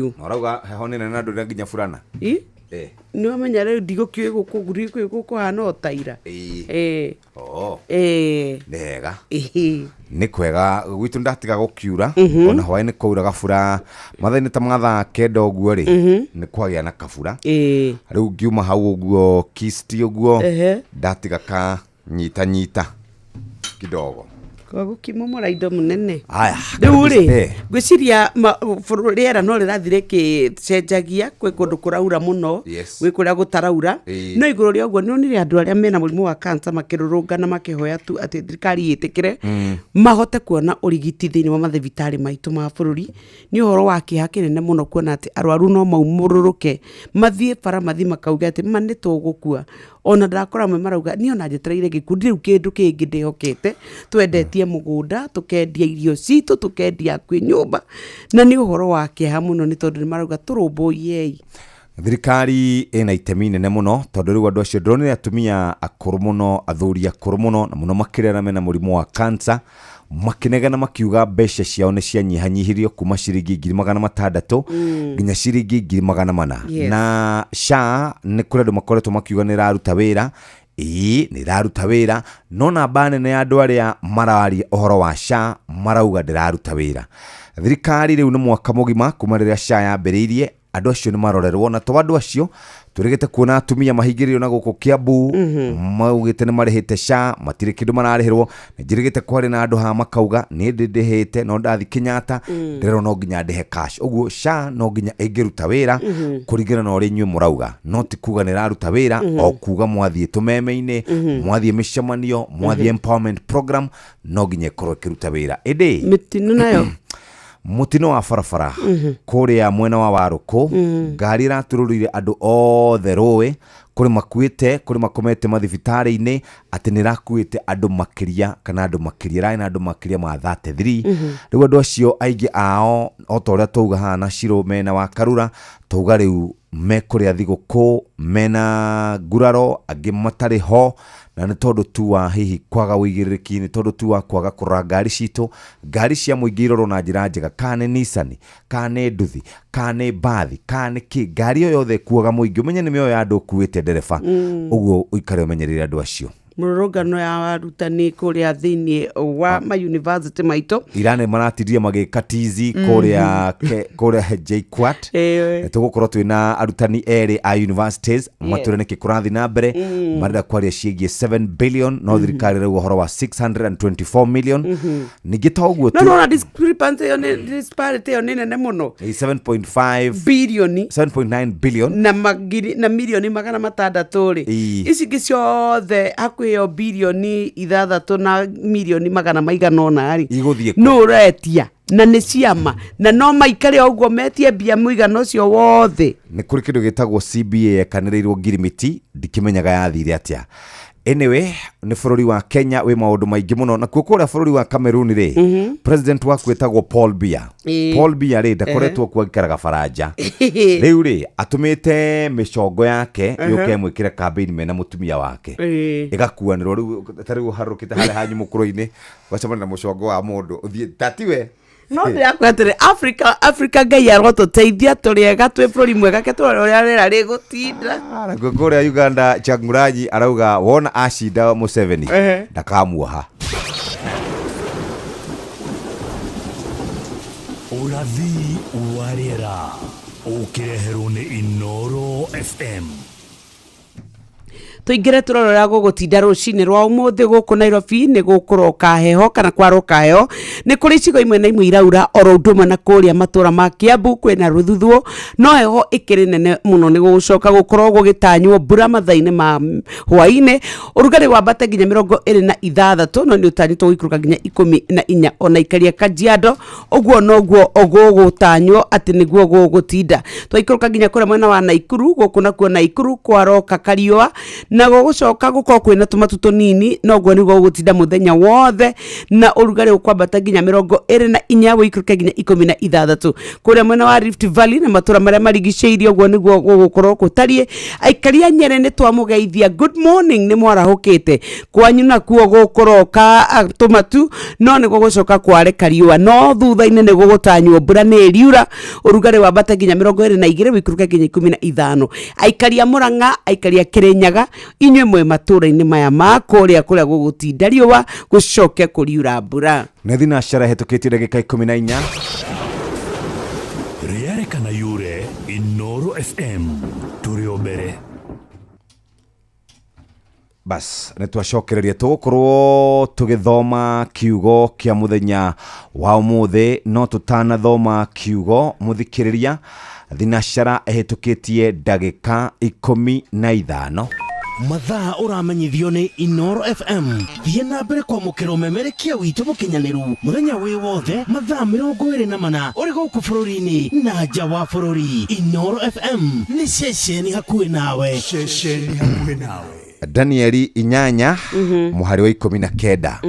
Na ũrauga heho nĩ nene na ndũrĩ nginya burana. Ĩ? Eh. Nĩ wamenya rĩu ndigũkĩũĩ gũkũ ũguo, ndigũkĩũĩ gũkũhana o ta ira. Ĩĩ. Eh. Oh. Eh. Nĩ hega. Ĩhĩ. Nĩ kwega gwitũ ndatiga gũkiura ona hwaĩ nĩ kwaura gabura mathaa-inĩ ta ma thaa kenda ũguo rĩ nĩ kwagĩa na kabura. Ĩĩ. Rĩu ngiuma hau ũguo kisti ũguo Ehe. ndatiga ka nyita nyita kidogo. Kwa gũkĩmomora indo mũnene. Aya. Rĩu rĩ, Eh. ngwĩciria rĩera no rĩrathiĩ rĩkĩcenjagia, kwĩ kũndũ kũraura mũno, gwĩ kũrĩa gũtaraura. Ĩĩ. No igũrũ rĩa ũguo nĩ onire andũ arĩa mena mũrimũ wa cancer makĩrũrũngana makĩhoya tu atĩ thirikari ĩtĩkĩre mahote kuona ũrigiti thĩinĩ wa mathibitarĩ maitũ ma bũrũri. Nĩ ũhoro wa kĩeha kĩnene mũno kuona atĩ arwaru no maumũrũrũke mathiĩ bara mathiĩ makauge atĩ ma nĩ tũgũkua. Ona ndakora amwe marauga niĩ ona njetereire gĩkuũ ndirĩ rĩu kĩndũ kĩngĩ ndĩhokete, twendetie mũgũnda, tũkendia irio citũ, tũkendia kwĩ nyũmba, na nĩ ũhoro wa kĩeha mũno nĩ tondũ nĩ marauga tũrũmbũiyei. Thirikari ĩna itemi inene mũno tondũ rĩu andũ acio ndĩronire atumia akũrũ mũno, athuri akũrũ mũno na mũno makĩria arĩa mena mũrimũ wa cancer makĩnegena makiuga mbeca ciao nĩ cianyihanyihirio kuma ciringi 600,000 nginya ciringi 400,000. Na SHA nĩ kũrĩ andũ makoretwo makiuga nĩ ĩraruta wĩra. Ĩĩ nĩ ĩraruta wĩra, no namba nene ya andũ arĩa mararia ũhoro wa SHA marauga ndĩraruta wĩra. Thirikari rĩu nĩ mwaka mũgima kuma rĩrĩa SHA yambĩrĩirie, andũ acio nĩ marorerwo, na to andũ acio tũrĩgĩte kuona atumia mahingĩrĩirio na gũkũ Kiambu maugĩte nĩ marĩhĩte SHA matirĩ kĩndũ mararĩhĩrwo. Nĩ njĩrĩgĩte kwaria na andũ haha makauga niĩ ndĩ ndĩhĩte no ndathi Kenyatta ndĩrerwo no nginya ndĩhe cash. Ũguo SHA no nginya ĩngĩruta wĩra kũringana na ũrĩa inyuĩ mũrauga, no ti kuga nĩ ĩraruta wĩra o kuga mwathiĩ tũmeme-inĩ, mwathiĩ mĩcemanio, mwathiĩ empowerment program, no nginya ĩkorwo ĩkĩruta wĩra. Ĩndĩ mĩtino nayo mũtino wa barabara kũrĩa mwena wa Warũkũ, ngari ĩraturũrire andũ othe rũĩ, kũrĩ makuĩte, kũrĩ makomete mathibitarĩ-inĩ, atĩ nĩ ĩrakuĩte andũ makĩria kana andũ makĩria, ĩrarĩ na andũ makĩria ma 33. Rĩu andũ acio aingĩ ao o ta ũrĩa twauga haha na Shiro mena wa Karura, twauga rĩu mekũrĩa thigũkũ mena nguraro, angĩ matarĩ ho, na nĩ tondũ tu wa hihi kwaga ũigĩrĩrĩki, nĩ tondũ tu wa kwaga kũrora ngari citũ. Ngari cia mũingĩ irorwo na njĩra njega, kana nĩ Nissan, kana nĩ nduthi, kana nĩ mbathi, kana nĩ kĩ, ngari o yothe ĩkuaga mũingĩ, ũmenye nĩ mĩoyo ya andũ ũkuĩte ndereba. Ũguo ũikare ũmenyereire andũ acio. Mũrũrũngano ya arutani kũrĩa thĩinĩ wa ma university maitũ. Ira nĩ maratindirie magĩka tizi kũrĩa kũrĩa JKUAT. Eh. Nĩ tũgũkorwo twĩna arutani erĩ a universities matwĩre nĩkĩ kũrathiĩ na mbere. Marenda kwaria ciĩgiĩ 7 billion no thirikari rĩu ũhoro wa 624 million. Ningĩ to ũguo No tu. no na discrepancy ĩyo nĩ disparity ĩyo nĩ nene mũno. 7.5 Bilioni 7.9 billion na magiri na milioni 600 rĩ. Ii. Ici ingĩ ciothe hakuhĩ yo bilioni 6 na milioni magana maigana ũna rĩ. Igũthiĩ kũ? Nũ ũretia? Na nĩ ciama na no maikare o ũguo metie mbia mũigana ũcio wothe. Nĩ kũrĩ kĩndũ gĩtagwo CBA yekanĩrĩirwo ngirimiti, ndikĩmenyaga yathire atĩa. Anyway, nĩ bũrũri wa Kenya wĩ maũndũ maingĩ mũno, nakuo kũrĩa bũrũri wa Cameroon rĩ, president waku etagwo Paul Biya. Paul Biya rĩ ndakoretwo kuo aikaraga Faranja. Rĩu rĩ atũmĩte mĩcongo yake yũke ĩmwĩkĩre campaign mena mũtumia wake. Ĩgakuanĩrwo rĩu ta rĩu ũharũrũkĩte harĩa hanyu mũkũrũ-inĩ ũgacemania na mũcongo wa mũndũ ũthiĩ tatiwe. No ndĩrakwĩra atĩrĩ, Africa, Africa Ngai arotũteithia tũrĩ ega twĩ bũrũri mwega ke tũrore ũrĩa rĩera rĩgũtinda. Nakuo kũrĩa Uganda Kyagulanyi arauga wona acinda Museveni ndakamuoha. Ũrathi wa rĩera ũkĩreherwo nĩ Inooro FM. Tũingĩre tũrore ũrĩa gũgũtinda rũcinĩ rwa ũmũthĩ gũkũ Nairobi. Nĩ gũkũroka heho kana kwaroka heho, nĩ kũrĩ icigo imwe na imwe iraura oro ũndũ ũmwe na kũrĩa matũra ma Kiambu kwĩna rũthuthuũ, no heho ĩkĩrĩ nene mũno. Nĩ gũgũcoka gũkorwo gũgĩtanywo mbura mathaa-inĩ ma hwaĩ-inĩ, ũrugarĩ wambate nginya 26, no nĩ ũtanyĩtwo gũikũrũka nginya 14. Ona ikaria Kajiado ũguo noguo gũgũtanywo atĩ nĩguo gũgũtinda. Twaikũrũka nginya kũrĩa mwena wa Naikuru, gũkũ nakuo Naikuru kwaroka kariũa Na gũgũcoka gũkorwo kwĩna tũmatu tũnini, noguo nĩguo gũgũtinda mũthenya wothe, na ũrugarĩ ũkwambata nginya 24, wĩikũrũke nginya 16 kũrĩa mwena wa Rift Valley na matũra marĩa marigicĩirie. Ũguo nĩguo gũgũkorwo gũtariĩ. Aikari a Nyerĩ, nĩ twamũgeithia, good morning, nĩ mwarahũkĩte. Kwanyu nakuo gũkũroka tũmatu, no nĩ gũgũcoka kware kariũa, no thutha-inĩ nĩ gũgũtanywo mbura nĩ ĩriura. Ũrugarĩ wambate nginya 22, wĩikũrũke nginya 15. Aikari a Mũrang'a, aikari a Kĩrĩnyaga, inyuĩ mwĩ matũra-inĩ maya ma kũrĩa kũrĩa gũgũtinda riũa, gũcoke kũriura mbura. Nĩ thinacara ĩhetũkĩtie ndagĩka 14. Rĩarĩkana yure Inoro FM tũrĩ o mbere. Bas, nĩ twacokereria, tũgũkorwo tũgĩthoma kiugo kĩa mũthenya wa ũmũthĩ. No tũtanathoma kiugo, mũthikĩrĩria, thinacara ĩhetũkĩtie ndagĩka 15. Mathaa ũramenyithio nĩ Inoro FM. Thiĩ na mbere kwamũkĩra ũmemerekia witũ mũkinyanĩru mũthenya wĩ wothe, mathaa 24, ũrĩ gũkũ bũrũri-inĩ na nja wa bũrũri. Inoro FM nĩ ceceni hakuhĩ nawe. Ceceni hakuhĩ nawe. Danieli 8 mũhari wa 19.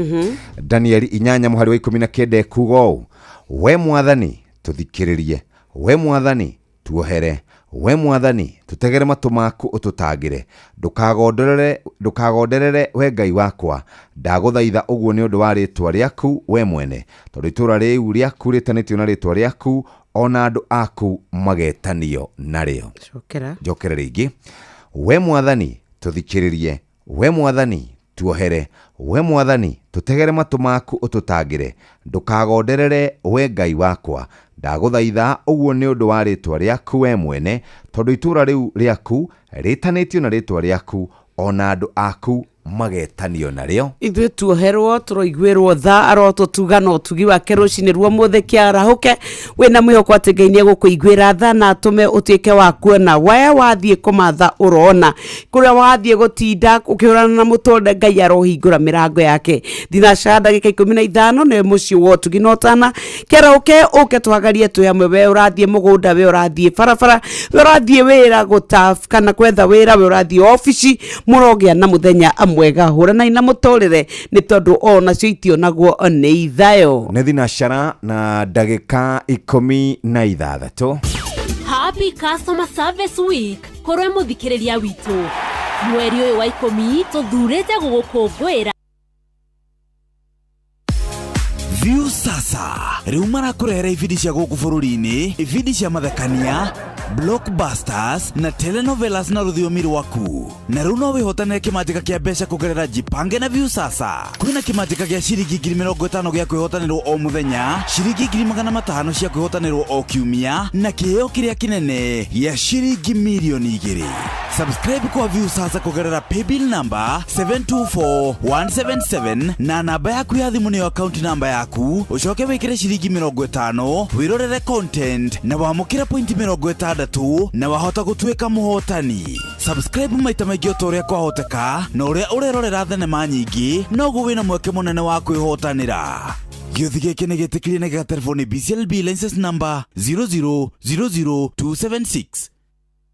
Danieli 8 mũhari wa 19 ekuga ũũ: "We Mwathani, tũthikĩrĩrie. We Mwathani, tuohere. We Mwathani, tũtegere matũ maku ũtũtangĩre. Ndũkagonderere, ndũkagonderere, we Ngai wakwa. Ndagũthaitha ũguo nĩ ũndũ wa rĩtwa rĩaku we mwene, tondũ itũũra rĩu rĩaku rĩtanĩtio na rĩtwa rĩaku, ona andũ aku magetanio narĩo." Cokera. Njokere rĩngĩ. "We Mwathani, tũthikĩrĩrie. We Mwathani, tuohere. We Mwathani, tũtegere matũ maku ũtũtangĩre. Ndũkagonderere, we Ngai wakwa. Ndagũthaitha ũguo nĩ ũndũ wa rĩtwa rĩaku we mwene, tondũ itũũra rĩu rĩaku rĩtanĩtio na rĩtwa rĩaku, ona andũ aku magetanio narĩo." Ithuĩ tuoherwo, tũroiguĩrwo tha, arotũtuga na ũtugi wake rũcinĩ ruo mũthĩ. Kĩarahũke wĩna mwĩhoko atĩ Ngai nĩ egũkũiguĩra tha na atũme ũtuĩke wa kuona. We wathiĩ kũmatha ũrona, kũrĩa wathiĩ gũtinda ũkĩhũrana na mũtũrĩre, Ngai arohingũra mĩrango yake. Thinacara ndagĩka 15, nĩ mũciĩ wa ũtugi na ũtana. Kĩarahũke ũke twagarie twĩ hamwe. We ũrathiĩ mũgũnda, we ũrathiĩ barabara, we ũrathiĩ wĩra gũta kana kwetha wĩra, we ũrathiĩ obici, mũrogĩa na mũthenya mwega. Hũranai na mũtũrĩre, nĩ tondũ o nacio itionagwo nĩ ithayo. Nĩ thinacara na ndagĩka 16. Happy Customer Service Week kũrĩ mũthikĩrĩria witũ. Mweri ũyũ wa 10 tũthurĩte gũgũkũngũĩra. View Sasa rĩu marakũrehera ibindi cia gũkũ bũrũri-inĩ, ibindi cia mathekania, blockbusters na telenovelas na rũthiomi rwaku. Na rĩu no wĩhotanĩre kĩmanjĩka kĩa mbeca kũgerera Jipange na View Sasa. Kwĩna kĩmanjĩka gĩa ciringi 50,000 gĩa kwĩhotanĩrwo o mũthenya, ciringi 500,000 cia kwĩhotanĩrwo o kiumia, na kĩheo kĩrĩa kĩnene gĩa ciringi 2,000,000. Subscribe kwa View Sasa kũgerera paybill number 724177 na namba yaku ya thimũ, nĩyo account namba yaku, ũcoke wĩkĩre ciringi 50, wĩrorere content na wamũkĩre pointi 60 na wahota gũtuĩka mũhotani. Subscribe maita maingĩ o ta ũrĩa kwahoteka, na ũrĩa ũrerorera thenema nyingĩ noguo wĩna mweke mũnene wa kwĩhotanĩra. Gĩũthi gĩkĩ nĩ gĩtĩkĩrie na gĩgaterwo nĩ BCLB license number 0000276.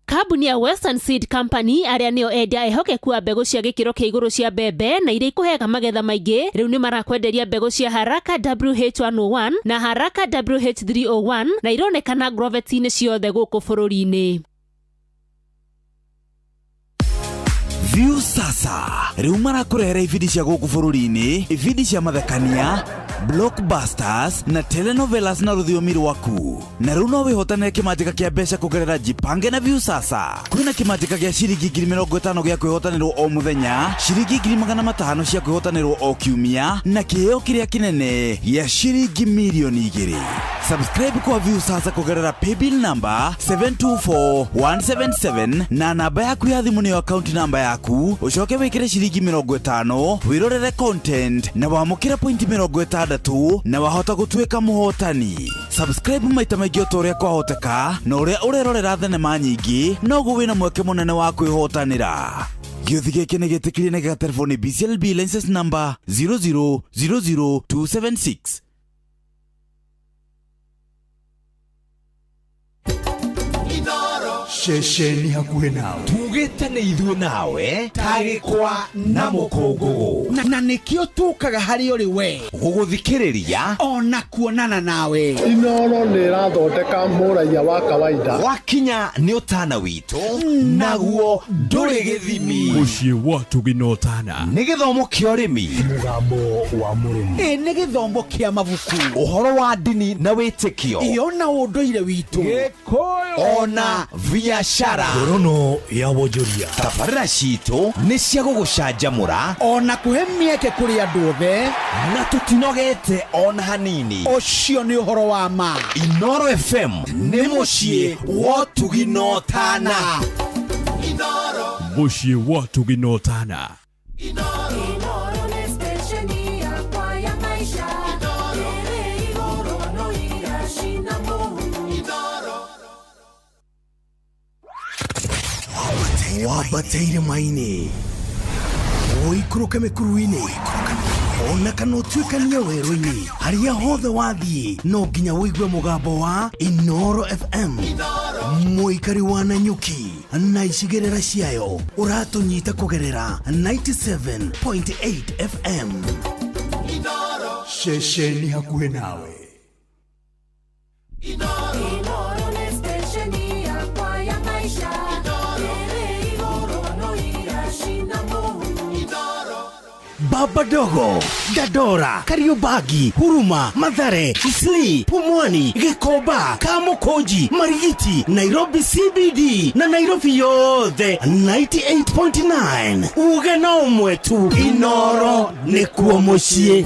Kambuni ya Western Seed Company, arĩa nĩo endia ehokeku a mbegũ cia gĩkĩro kĩa igũrũ cia mbembe na iria ikũheaga magetha maingĩ, rĩu nĩ marakwenderia mbegũ cia Haraka WH101 na Haraka WH301, na ironekana agrovet-inĩ ciothe gũkũ bũrũri-inĩ. View Sasa rĩu marakũrehera ibindi cia gũkũ bũrũri-inĩ, ibindi cia mathekania, blockbusters na telenovelas na rũthiomi rwaku. Na rĩu no wĩhotanĩre kĩmanjĩka kĩa mbeca kũgerera Jipange na View Sasa. Kwĩna kĩmanjĩka gĩa ciringi 50,000 gĩa kwĩhotanĩrwo o mũthenya, ciringi 500,000 cia kwĩhotanĩrwo o kiumia, na kĩheo kĩrĩa kĩnene gĩa ciringi 2,000,000. Subscribe kwa View Sasa kũgerera paybill number 724177 na namba yaku ya thimũ, nĩyo account namba yaku, ũcoke wĩkĩre ciringi 50, wĩrorere content na wamũkĩre pointi 60 na wahota gũtuĩka mũhotani. Subscribe maita maingĩ o ta ũrĩa kwahoteka, na ũrĩa ũrerorera thenema nyingĩ noguo wĩna mweke mũnene wa kwĩhotanĩra. Gĩũthi gĩkĩ nĩ gĩtĩkĩrie na gĩgaterwo nĩ BCLB license number 0000276. Ceceni hakuhĩ nawe. Tugĩte nĩ ithuĩ nawe ta gĩkwa na mũkũngũgũ. Na nĩkĩo tũkaga harĩ ũrĩ we gũgũthikĩrĩria ona kuonana nawe. Inooro nĩ ĩrathondeka mũraiya wa kawaida. Gwakinya nĩ ũtana witũ naguo ndũrĩ gĩthimi. Mũciĩ wa Tũgina Ũtana. Nĩ gĩthomo kĩa ũrĩmi. Mũgambo wa mũrĩmi. Ĩ nĩ gĩthomo kĩa mabuku. Ũhoro wa ndini na wĩtĩkio. Iyo na ũndũire witũ. Ona biacara. Ngorono ya wonjoria. Tabarĩra citũ nĩ cia gũgũcanjamũra ona kũhe mĩeke kũrĩ andũ othe. Na tũtinogete ona hanini. Ũcio nĩ ũhoro wa ma. Inooro FM nĩ mũciĩ wa ũtugi na ũtana. Mũciĩ wa Tũgina Ũtana. Inooro nĩ stesheni yakwa ya maisha ĩrĩ igũrũ no iracina mũhu. Wambate irĩma-inĩ, ũikũrũke mĩkuru-inĩ, ona kana ũtuĩkanie werũ-inĩ, harĩa hothe wathiĩ no nginya ũigue mũgambo wa Inooro FM. Mũikari wa Nanyuki na icigĩrĩra ciayo, ũratũnyita kũgerera 97.8 FM. Ceceni hakuhĩ nawe. Inooro nĩ stesheni yakwa ya maisha ĩrĩ igũrũ no iracina mũhu. Baba Dogo, Dandora, Kariobangi, Huruma, Mathare, Isli, Pumwani, Gikomba, Kamukunji, Marigiti, Nairobi CBD na Nairobi yothe 98.9. Uge na ũmwe tu, Inooro nĩkuo mũciĩ.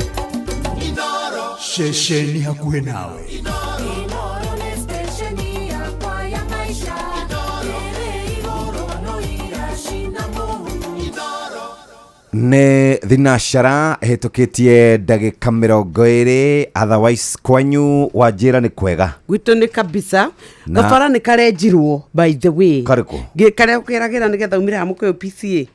Ceceni hakuhĩ nawe. Inooro nĩ stesheni yakwa ya maisha ĩrĩ igũrũ no iracina mũhu. Nĩ thinacara ĩhĩtũkĩtie ndagĩka 20. Otherwise kwanyu wanjĩra nĩ kwega? Gwitũ nĩ kabisa. Gabara nĩ karenjirwo, by the way. Karĩkũ? Karĩa ũkeragĩra nĩgetha umĩre haha mũkũyũ PCA.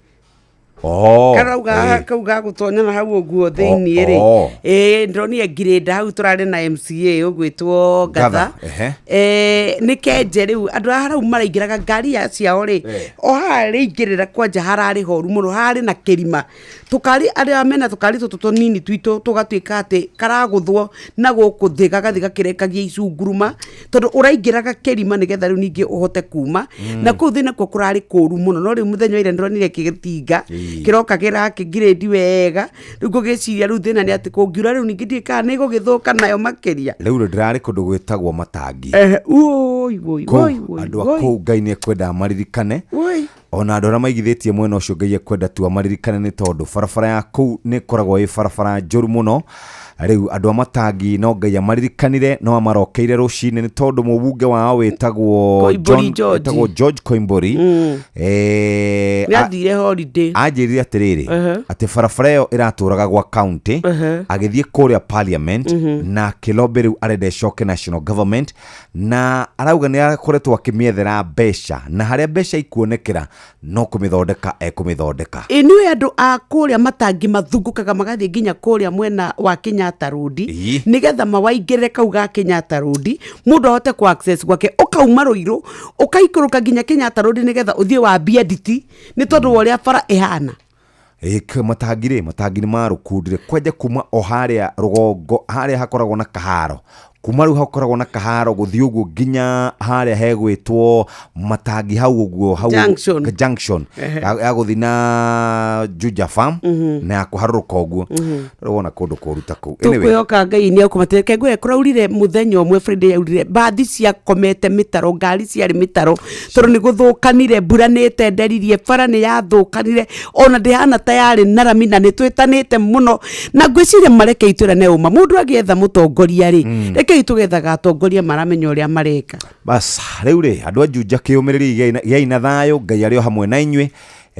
Oh, karauga kau ga gũtonya na hau ũguo thĩiniĩ rĩ. Ĩĩ, ndĩronire ngirĩnda hau tũrarĩ na MCA ũgwĩtwo Ngatha. Ngatha, ehe. Nĩ kenje rĩu andũ aya hau maraingĩraga ngari ya ciao rĩ, o haha rĩingĩrĩra kwanja hararĩ horu mũno, hararĩ na kĩrima, tũkari arĩa mena tũkari tũtũ tũnini twitũ tũgatuĩka atĩ karagũthwo na gũkũ thĩ gagathiĩ gakĩrekagia icunguruma tondũ ũraingĩraga kĩrima nĩgetha rĩu ningĩ ũhote kuma. Na kũu thĩ nakuo kũrarĩ kũru mũno, no rĩu mũthenya wa ira nĩndĩronire kĩgĩtinga kĩroka kĩrakĩngirĩndi wega. Rĩu ngũgĩciria rĩu thĩna nĩ atĩ kũngiura rĩu ningĩ ndiũĩ kana nĩ gũgĩthũka nayo makĩria. Rĩu rĩ, ndĩrarĩ kũndũ gwĩtagwo Matangi. Ehe, ui, ui, Kũu ui, ui, andũ a ui, kũu Ngai nĩ ekwenda maririkane. Ui. Ona andũ arĩa maigithĩtie mwena ũcio, Ngai ekwenda tu amaririkane, nĩ tondũ barabara ya kũu nĩ ĩkoragwo ĩ barabara njũru mũno. Rĩu andũ a Matangi no Ngai amaririkanire, no amarokeire rũcinĩ, nĩ tondũ mũbunge wao wĩtagwo Koimbũri George. Wĩtagwo George Koimbũri. Nĩ athire holiday. Anjĩrire atĩrĩrĩ, atĩ barabara ĩyo ĩratũraga gwa county, agĩthiĩ kũrĩa parliament na akĩlobby, rĩu arenda ĩcoke national government, na arauga nĩ akoretwo akĩmĩethera mbeca, na harĩa mbeca ikuonekera no kũmĩthondeka ekũmĩthondeka. Ĩ nĩũĩ andũ a kũrĩa Matangi mathungũkaga magathiĩ nginya kũrĩa mwena wa Kenyatta Road nĩgetha mawaingĩrĩre kau ga Kenyatta Road, mũndũ ahote ku access gwake, ũkauma Rũirũ ũkaikũrũka nginya Kenyatta Road nĩgetha ũthiĩ wambie nditi nĩ tondũ wa ũrĩa bara ĩhana. Ĩ, Matangi rĩ, Matangi nĩ marũkundire kwanja kuma o harĩa rũgongo harĩa hakoragwo na kaharo, kuma rĩu hakoragwo na kaharo gũthiĩ ũguo nginya harĩa hegwĩtwo Matangi hau ũguo hau Junction. Junction ya gũthiĩ na Juja Farm na ya kũharũrũka ũguo. Rĩu wona kũndũ kũru ta kũu. Anyway, Tũkwĩhoka Ngai nĩ ekũmateithia. Reke ngwĩre, kũraurire mũthenya ũmwe Friday yaurire, mbathi ciakomete mĩtaro, ngari ciarĩ mĩtaro tondũ nĩ gũthũkanire, mbura nĩ ĩtenderirie, bara nĩ yathũkanire, ona ndĩhana ta yarĩ na rami, na nĩ twĩtanĩte mũno. Na ngwĩciria mareke itwĩrane ũma, mũndũ agĩetha mũtongoria rĩ, rekei tũgethaga atongoria maramenya ũrĩa mareka. Bas, rĩu rĩ, andũ a Juja, kĩũmĩrĩrie, gĩai na thayũ, Ngai arĩ o hamwe na inyuĩ.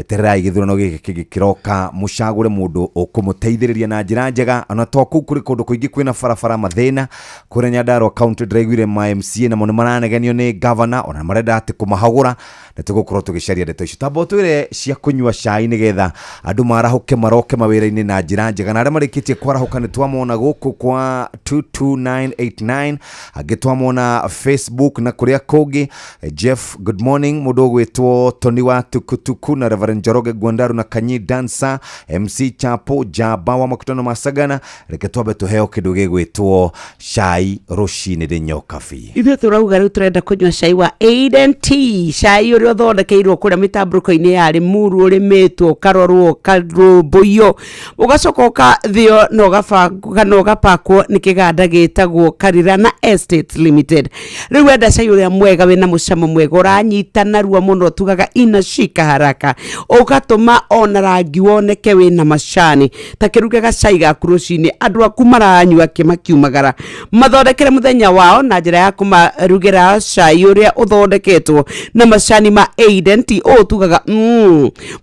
Etererai gĩthurano gĩkĩ kĩngĩ kĩroka, mũcagũre mũndũ ũkũmũteithĩrĩria na njĩra njega. Ona to kũu kũrĩ kũndũ kũingĩ kwĩna barabara mathĩna. Kũrĩa Nyandarua County ndĩraiguire ma MCA namo nĩ maranegenio nĩ governor, ona marenda atĩ kũmahagũra. Nĩ tũgũkorwo tũgĩcaria ndeto icio. Tamba ũtwĩre cia kũnyua cai nĩgetha andũ marahũke maroke mawĩra-inĩ na njĩra njega, na arĩa marĩkĩtie kwarahũka nĩ twamona gũkũ kwa 22989, angĩ twamona Facebook na kũrĩa kũngĩ. Jeff, good morning. Mũndũ ũgwĩtwo Tony wa Tukutuku na Reverend Njoroge Gwandaru na Kanyi Dancer, MC Chapo Jaba wa Makutano ma Sagana. Reke twambe tũheo kĩndũ gĩgwĩtwo cai rũcinĩ rĩ Nyokabi. Ithuĩ tũrauga rĩu tũrenda kũnyua cai wa Aiden Tea, cai ũrĩa ũthondekeirwo kũrĩa mĩtambũrũko-inĩ ya Limuru, ũrĩmĩtwo, ũkarorwo, ũkarũmbũiyo, ũgacoka ũkathĩo na ũgabangwo kana ũgapakwo nĩ kĩganda gĩtagwo Karirana Estates Limited. Rĩu wenda cai ũrĩa mwega wĩna mũcamo mwega ũranyita narua mũno, tugaga inashika haraka, ũgatũma ona rangi woneke wĩna macani. Ta kĩruge gacai gaku rũcinĩ, andũ aku maranyua kĩmakiumagara, mathondekere mũthenya wao na njĩra ya kũmarugĩra cai ũrĩa ũthondeketwo na macani ma Aiden Tea. Ũũ tugaga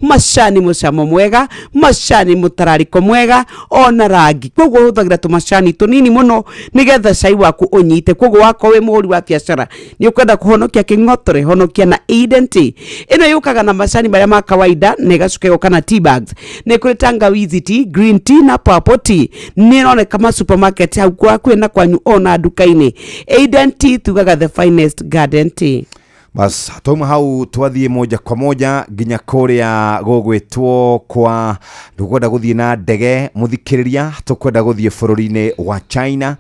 macani mũcamo mwega, macani mũtararĩko mwega ona rangi. Koguo ũhũthagĩra tũmacani tũnini mũno nĩgetha cai waku ũnyite. Koguo wakorwo wĩ mũhũri wa biacara nĩ ũkwenda kũhonokia kĩng'otore, honokia na Aiden Tea. Ĩno yũkaga na macani marĩa ma kawaida na ĩgacoka ĩgoka na tea bags. Nĩ kũrĩ tangawizi tea, green tea na purple tea. Nĩ ĩroneka ma supermarket hau hakuhĩ na kwanyu ona nduka-inĩ. Aiden Tea tugaga the finest garden tea. Bas, twauma hau twathiĩ moja kwa moja nginya kũrĩa gũgwĩtwo kwa tũkwenda gũthiĩ na ndege mũthikĩrĩria, tũkwenda gũthiĩ bũrũri-inĩ wa China.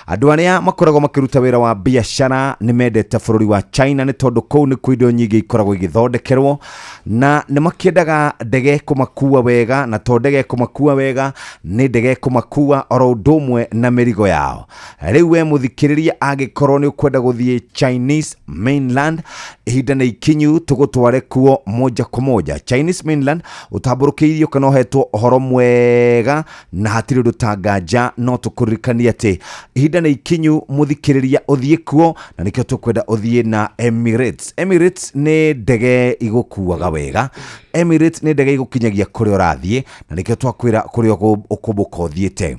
Andũ arĩa makoragwo makĩruta wĩra wa biacara nĩ mendete bũrũri wa China nĩ tondũ kũu nĩkuo indo nyingĩ ikoragwo igĩthondekerwo, na nĩ makĩendaga ndege kũmakua wega, na to ndege kũmakua wega, nĩ ndege kũmakua oro ũndũ ũmwe na mĩrigo yao. Rĩu we mũthikĩrĩria, angĩkorwo nĩ ũkwenda gũthiĩ Chinese mainland, ihinda nĩ ikinyu tũgũtware kuo moja kwa moja. Chinese mainland ũtambũrũkĩirio kana ũhetwo ũhoro mwega na hatirĩ ũndũ ta nganja, no tũkũririkanie atĩ ihinda nĩ ikinyu mũthikĩrĩria ũthiĩ kuo, na nĩkĩo tũkwenda ũthiĩ na Emirates. Emirates nĩ ndege igũkuaga wega, Emirates nĩ ndege igũkinyagia kũrĩa ũrathiĩ, na nĩkĩo twakwĩra kũrĩa ũkũmbũka ũthiĩte.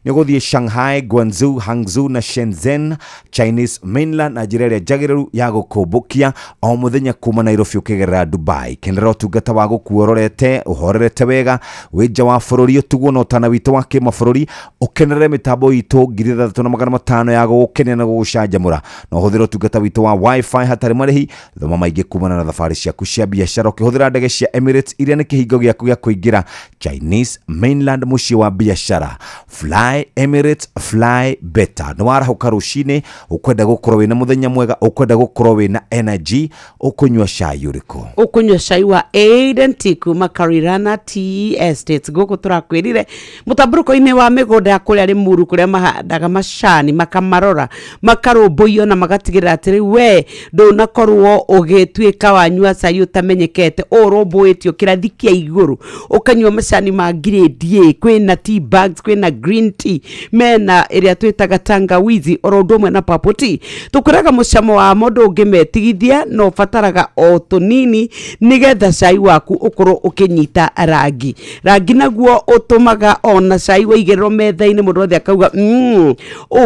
Nĩ ũgũthiĩ Shanghai, Guangzhou, Hangzhou na Shenzhen, Chinese mainland na njĩra ĩrĩa njagĩrĩru ya gũkũmbũkia o mũthenya kuma Nairobi ũkĩgerera Dubai. Kenera ũtungata wa gũkua ũrorete ũhorerete wega wĩ nja wa bũrũri, ũtugwo na ũtana witũ wa kĩmabũrũri, ũkenerere mĩtambo itũ 6500 ya gũgũkenia na gũgũcanjamũra, na ũhũthĩre ũtungata witũ wa wifi hatarĩ marĩhi. Thoma maingĩ kumana na thabarĩ ciaku cia biacara ũkĩhũthĩra ndege cia Emirates iria nĩ kĩhingo gĩaku gĩa kũingĩra Chinese mainland, mũciĩ wa biacara. Fly Emirates, fly better. Nĩ warahũka rũcinĩ, ũkwenda gũkorwo wĩna mũthenya mwega, ũkwenda gũkorwo wĩna energy, ũkũnyua cai ũrĩkũ? Ũkũnyua cai wa Aiden Tea kuma Karirana Tea Estates. Gũkũ tũrakwĩrire mũtambũrũko-inĩ wa mĩgũnda ya kũrĩa Limuru, kũrĩa mahandaga macani, makamarora, makarũmbũiyo na magatigĩrĩra atĩ rĩu we ndũnakorwo ũgĩtuĩka wanyua cai ũtamenyekete, ũrũmbũĩtio kĩrathi kĩa igũrũ, ũkanyua macani ma grade A. Kwĩna tea bags, kwĩna green tea, mena ĩrĩa twĩtaga tangawizi oro ũndũ ũmwe na purple tea. Tũkwĩraga mũcamo wamo ndũngĩmetigithia, no ũbataraga o tũnini nĩgetha cai waku ũkorwo ũkĩnyita rangi. Rangi naguo ũtũmaga ona cai waigĩrĩrwo metha-inĩ mũndũ wothe akauga ũũ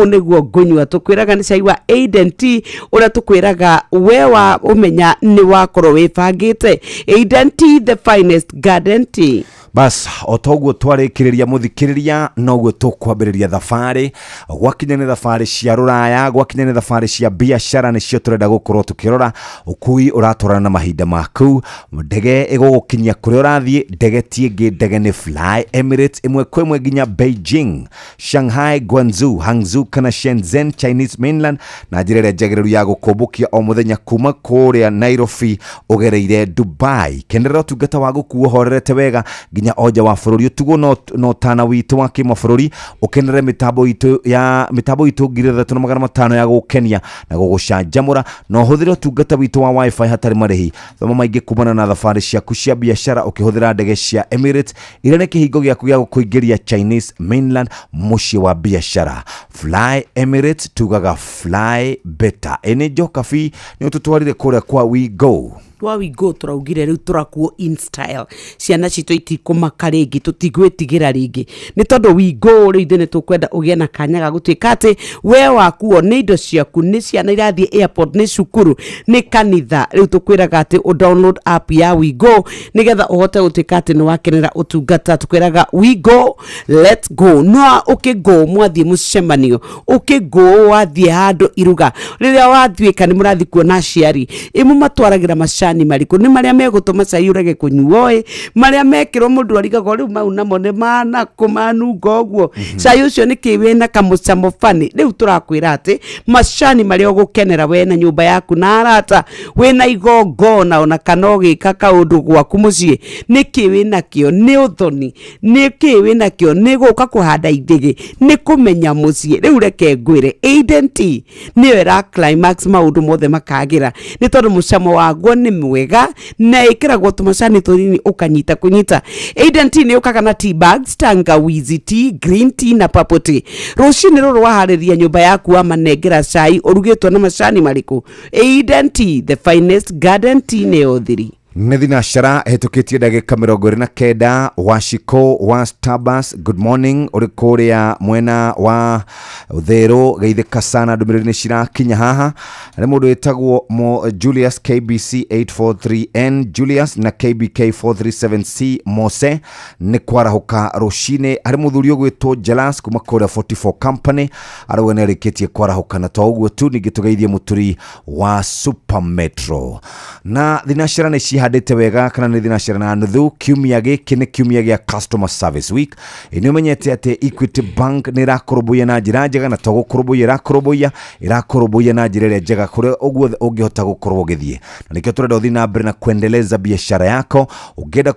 nĩguo ngũnyua. Tũkwĩraga nĩ cai wa Aiden Tea ũrĩa tũkwĩraga we wa ũmenya nĩ wakorwo wĩbangĩte. Aiden Tea, the finest garden tea. Bas, o toguo twarĩkĩrĩria mũthikĩrĩria, noguo tũkwambĩrĩria thabarĩ. Gwakinya nĩ thabarĩ cia rũraya, gwakinya nĩ thabarĩ cia biacara, nĩcio tũrenda gũkorwo tũkĩrora. Ũkui ũratwarana na mahinda maku, ndege ĩgũgũkinyia kũrĩa ũrathiĩ. Ndege ti ĩngĩ, ndege nĩ Fly Emirates, ĩmwe kwa ĩmwe nginya Beijing, Shanghai, Guangzhou, Hangzhou kana Shenzhen, Chinese mainland na njĩra ĩrĩa njagĩrĩru ya gũkũmbũkia o mũthenya kuma kũrĩa Nairobi ũgereire Dubai. Kenerera ũtungata wa gũkuo ũhorerete wega nginya onja wa bũrũri, ũtugwo na ũtana witũ wa kĩmabũrũri, ũkenerere mĩtambo itũ ya mĩtambo itũ 6500 ya gũgũkenia na gũgũcanjamũra, na ũhũthĩre ũtungata witũ wa wifi hatarĩ marĩhi. Thoma maingĩ kumana na thabarĩ ciaku cia biacara ũkĩhũthĩra ndege cia Emirates iria nĩ kĩhingo gĩaku gĩa gũkũingĩria Chinese mainland, mũciĩ wa biacara. Fly Emirates, tugaga fly better. Ĩ nĩ Njokabi nĩ ũtũtwarire kũrĩa kwa We Go. Twa We Go tũraugire rĩu tũrakuo in style, ciana citũ itikũmaka rĩngĩ, tũtigwĩtigĩra rĩngĩ, nĩ tondũ We Go rĩu ithuĩ nĩ tũkwenda ũgĩe na kanya ga gũtuĩka atĩ we wakuo nĩ indo ciaku, nĩ ciana irathiĩ airport, nĩ cukuru, nĩ kanitha. Rĩu tũkwĩraga atĩ ũ download app ya We Go nĩgetha ũhote gũtuĩka atĩ nĩ wakenera ũtungata. Tũkwĩraga We Go, let's go. No ũkĩgo mwathiĩ mũcemanio, ũkĩgo wathiĩ handũ iruga, rĩrĩa watuĩka nĩ mũrathiĩ kuona aciari, ĩmũmatwaragĩra macani marĩkũ? Nĩ marĩa megũtũma cai ũrege kũnyuo, ĩ marĩa mekĩrwo mũndũ arigagwo rĩu mau namo nĩ manakũ manunga ũguo, cai ũcio nĩ kĩ wĩna kamũcamo bani. Rĩu tũrakwĩra atĩ macani marĩa ũgũkenera we na nyũmba yaku na arata, wĩna igongona ona kana ũgĩka kaũndũ gwaku mũciĩ, nĩ kĩ wĩnakĩo? Nĩ ũthoni? Nĩ kĩ wĩnakĩo? Nĩ gũka kũhanda ithĩgĩ? Nĩ kũmenya mũciĩ? Rĩu reke ngwĩre, Eden Tea nĩyo ĩra climax maũndũ mothe makagĩra, nĩ tondũ mũcamo waguo nĩ mwega na ĩkĩragwo tũmacani tũnini ũkanyita kũnyita. Eden Tea nĩ yũkaga na tea bags, tangawizi tea, green tea na purple tea. Rũcinĩ rũrũ waharĩria nyũmba yaku, wamanengera cai ũrugĩtwo na macani marĩkũ? Eden Tea, the finest garden tea, nĩyo thiri. Nĩ thinacara hetũkĩtie ndagĩka 29. Waciko wa Starbucks, good morning. Ũrĩ kũrĩa mwena wa Therũ, geithĩka sana. Ndũmĩrĩri nĩ cirakinya haha. Nĩ mũndũ wĩtagwo Mo Julius KBC 843N Julius na KBK 437C Mose nĩ kwarahũka rũcinĩ. Harĩ mũthuri ũgwĩtwo Jelas kuma kũrĩa 44 Company, arauga nĩ arĩkĩtie kwarahũka. Na to ũguo tu, ningĩ tũgeithie mũturi wa Super Metro. Na thinacara nĩ cihandĩte wega, kana nĩ 8:30. Kiumia gĩkĩ nĩ kiumia gĩa Customer Service Week. Nĩ ũmenyete atĩ Equity Bank nĩ ĩrakũrũmbũiya na njĩra njega, na to gũkũrũmbũiya ĩrakũrũmbũiya, ĩrakũrũmbũiya na njĩra ĩrĩa njega kũrĩa ũguo ũngĩhota gũkorwo ũgĩthiĩ. Na nĩkĩo tũrenda ũthiĩ na mbere na kuendeleza biashara yako. Ũngĩenda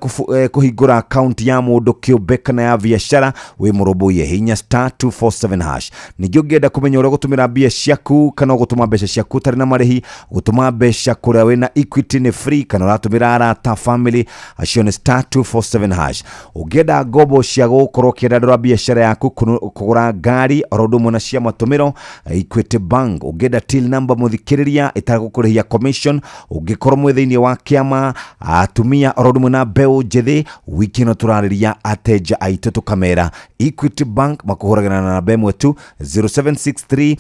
kũhingũra akaunti ya mũndũ kĩũmbe kana ya biashara, wĩ mũrũmbũiye, hinya *247#. Ningĩ ũngĩenda kũmenya ũrĩa gũtũmĩra mbia ciaku kana ũgũtũma mbeca ciaku ũtarĩ na marĩhi, gũtũma mbeca kũrĩa wĩna Equity nĩ free, kana ũratũmĩra arata, family acio, nĩ *247#. Ũngĩenda ngombo cia gũkorwo ũkĩandandũra biashara yaku, kũgũra ngari oro ũndũ ũmwe na cia matũmĩro, Equity Bank. Ũngĩenda till number, mũthikĩrĩria, ĩtagũkũrĩhia commission, ũngĩkorwo mwĩ thĩinĩ wa kĩama atumia oro ũndũ ũmwe na mbeũ njĩthĩ, wiki ĩno tũrarĩria ateja aitũ tũkamera Equity Bank makũhũragĩra na namba ĩmwe tu, 0763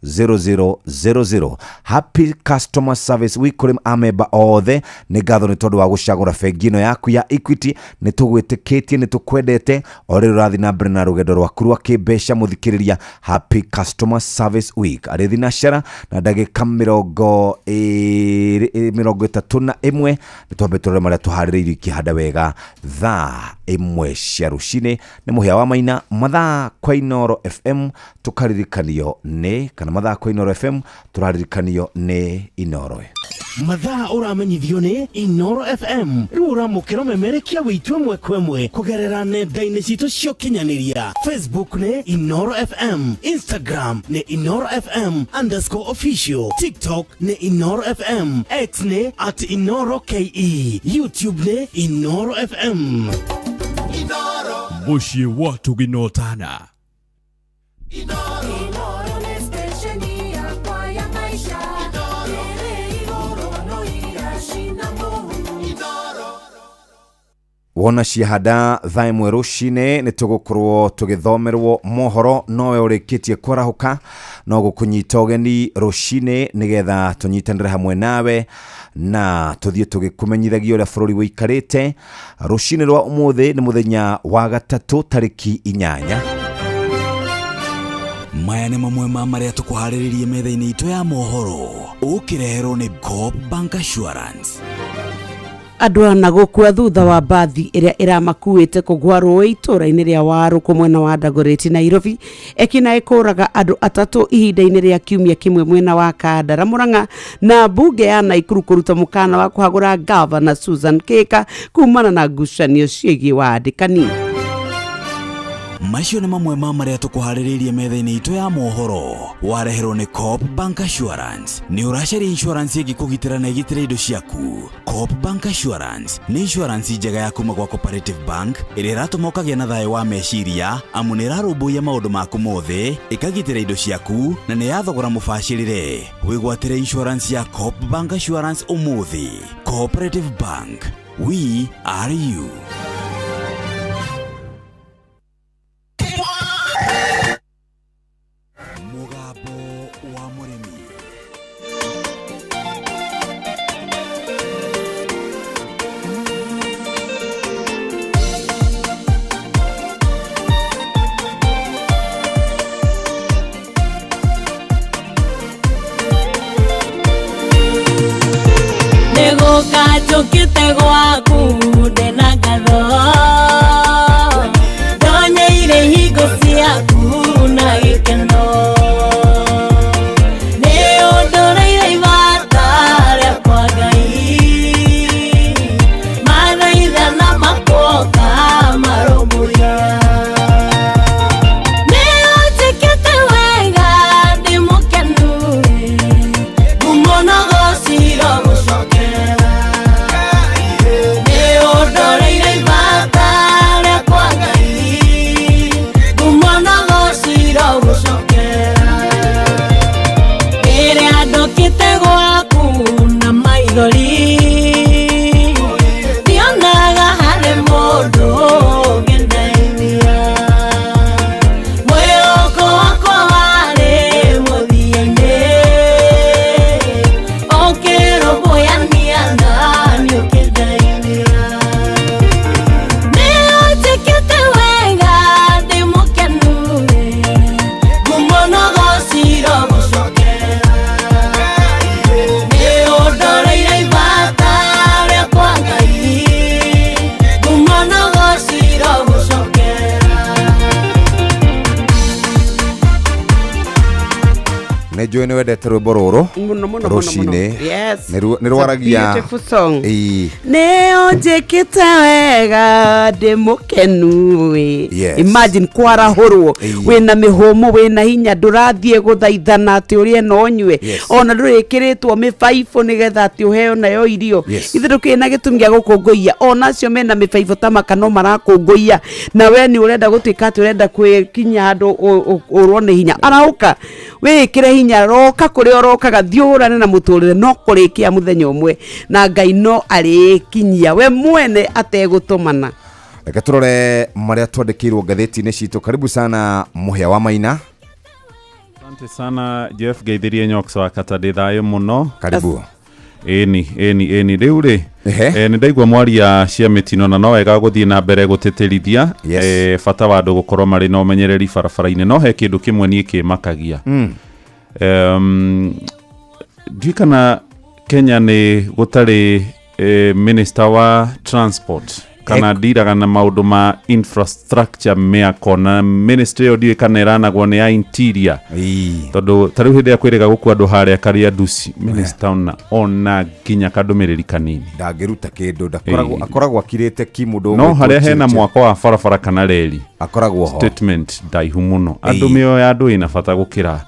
000000. Happy Customer Service Week kũrĩ amemba othe. Nĩ ngatho nĩ tondũ wa gũcagũra bengi ĩno yaku ya Equity. Nĩ tũgwĩtĩkĩtie, nĩ tũkwendete o rĩrĩ ũrathiĩ na mbere na rũgendo rwaku rwa kĩmbeca. Mũthikĩrĩria, happy Customer Service Week. Arĩ thinacara na ndagĩka 20, 31. Nĩ twambe tũrore marĩa tũharĩrĩirio ikĩhanda wega thaa 1 cia rũcinĩ. Nĩ mũhĩa wa Maina. Mathaa kwa Inoro FM tũkaririkanio nĩ kana mathaa kwa Inoro FM tũraririkanio nĩ Inoro. Mathaa ũramenyithio nĩ Inoro FM. Rĩu ũramũkĩra ũmemerekia witũ ĩmwe kwa ĩmwe kũgerera nenda-inĩ citũ cia ũkinyanĩria. Facebook nĩ Inoro FM, Instagram nĩ InoroFM_official, TikTok nĩ Inoro FM, X nĩ @InoroKE, YouTube nĩ Inoro FM. Mũciĩ wa Tũginotana. Inoro nĩ stesheni yakwa ya maisha ĩrĩ igũrũ no iracina mũhu. Wona ciahanda thaa 1 rũcinĩ, nĩ tũgũkorwo tũgĩthomerwo mohoro. Nowe ũrĩkĩtie kwarahũka, no gũkũnyita ũgeni rũcinĩ nĩgetha tũnyitanĩre hamwe nawe na tũthiĩ tũgĩkũmenyithagia ũrĩa bũrũri ũikarĩte rũcinĩ rwa ũmũthĩ. Nĩ mũthenya wa gatatũ, tarĩki 8. Maya nĩ mamwe ma marĩa tũkũharĩrĩrie metha-inĩ itũ ya mohoro, ũkĩreherwo nĩ Coop Bank Assurance. Andũ ana gũkua thutha wa mbathi ĩrĩa ĩramakuĩte kũgwa rũĩ itũũra-inĩ rĩa Warũkũ mwena wa Dagoretti, Nairobi. Ekinaĩ kũraga andũ atatũ ihinda-inĩ rĩa kiumia kĩmwe mwena wa Kandara, Murang'a, na mbunge ya Naikuru kũruta mũkana wa kũhagũra gavana Susan Kĩka kumana na ngucanio ciĩgiĩ wandĩkani. Macio nĩ mamwe ma marĩa tũkũharĩrĩirie metha-inĩ itũ ya mohoro. Wareherwo nĩ Coop Bank Assurance. Nĩ ũracaria insurance ĩngĩkũgitĩra na ĩgitĩre indo ciaku. Coop Bank Assurance nĩ insurance njega ya kuma gwa Cooperative Bank ĩrĩa ĩratũma ũkagĩa na thayũ wa meciria amu nĩ ĩrarũmbũiya maũndũ maku mothe, ĩkagitĩra indo ciaku na nĩ ya thogora mũbacĩrĩre. Wĩgwatĩre insurance ya Coop Bank Assurance ũmũthĩ. Cooperative Bank, we are you. Mũgambo wa mũrĩmi. Nĩgũka njũkĩte gwaku ndĩna ngatho ndonyeire hingo ciaku na gĩkeno nĩ ũndũrĩire ibata rĩakwa Ngai mathaithana makoka marũmbũiya nĩ ũnjĩkĩte wega ndĩ mũkenu ngumo na gũciro gũcokera nĩ ũndoreire ibata rĩakwa Ngai ngumo na gũciro gũcokera rĩrĩa ndokĩte gwaku na maithori ndionaga harĩ mũndũ ũngĩndeithia mwĩhoko wakwa warĩ mũthia-inĩ ũkĩrũmbũyania nani ũkĩndeithia nĩ ũnjĩkĩte wega ndĩ mũkenu ngumo na gũciro gũcokera nĩ ũndoreire ibata rĩakwa Ngai ngumo na gũciro gũcokera. Nä njå nä wendete rwä mbo rå rå Mũno, mũno, mũno, rũcinĩ. mũno. Yes. Nĩ rwaragia It's a beautiful song. Ĩĩ. Nĩ ũnjĩkĩte wega ndĩ mũkenu ĩ. Yes. Imagine kwarahũrwo Ĩĩ. wĩna mĩhũmũ wĩna hinya ndũrathiĩ gũthaithana atĩ ũrĩe na ũnyue. Yes. Ona ndũrĩkĩrĩtwo mĩbaibũ nĩgetha atĩ ũheo nayo irio. Yes. Ithe ndũkĩrĩ na gĩtũmi gĩa gũkũngũiya ona acio mena mĩbaibũ ta maka no marakũngũiya na we nĩ ũrenda gũtuĩka atĩ ũrenda kwĩkinya handũ ũrwo nĩ hinya. Arahũka wĩĩkĩre hinya roka kũrĩa ũrokaga thiĩ ũhũrane na mũtũrĩre no kũrĩkia mũthenya ũmwe na Ngai no arĩkinyia we mwene ategũtũmana. Reke tũrore marĩa twandĩkĩirwo ngathĩti-inĩ citũ. Karibu sana Mũhĩa wa Maina. Asante sana Jeff Geithirie Nyox wa Katadĩ thayũ mũno. Karibu. Ĩni ĩni ĩni rĩu rĩ nĩ ndaigua mwaria cia mĩtino na no wega gũthiĩ na mbere gũtĩtĩrithia. Yes. Bata wa andũ gũkorwo marĩ na ũmenyereri barabara-inĩ no he kĩndũ kĩmwe niĩ kĩmakagia. Ndiũĩ kana Kenya nĩ gũtarĩ minister wa transport kana ndiraga na maũndũ ma infrastructure mĩako na ministry ĩyo ndiũĩ kana ĩranagwo nĩ ya interior tondũ ta rĩu hĩndĩ ĩrĩa kwĩrĩga gũkua andũ harĩa Kariandusi minister ona nginya kandũmĩrĩri kanini ndangĩruta kĩndũ ndakoragwo akoragwo akirĩte ki mũndũ no ũgwĩtwo harĩa hena Churchill. mwako wa barabara kana reri akoragwo ho statement ndaihu mũno andũ Ĩĩ. mĩoyo ya andũ ĩna bata gũkĩra.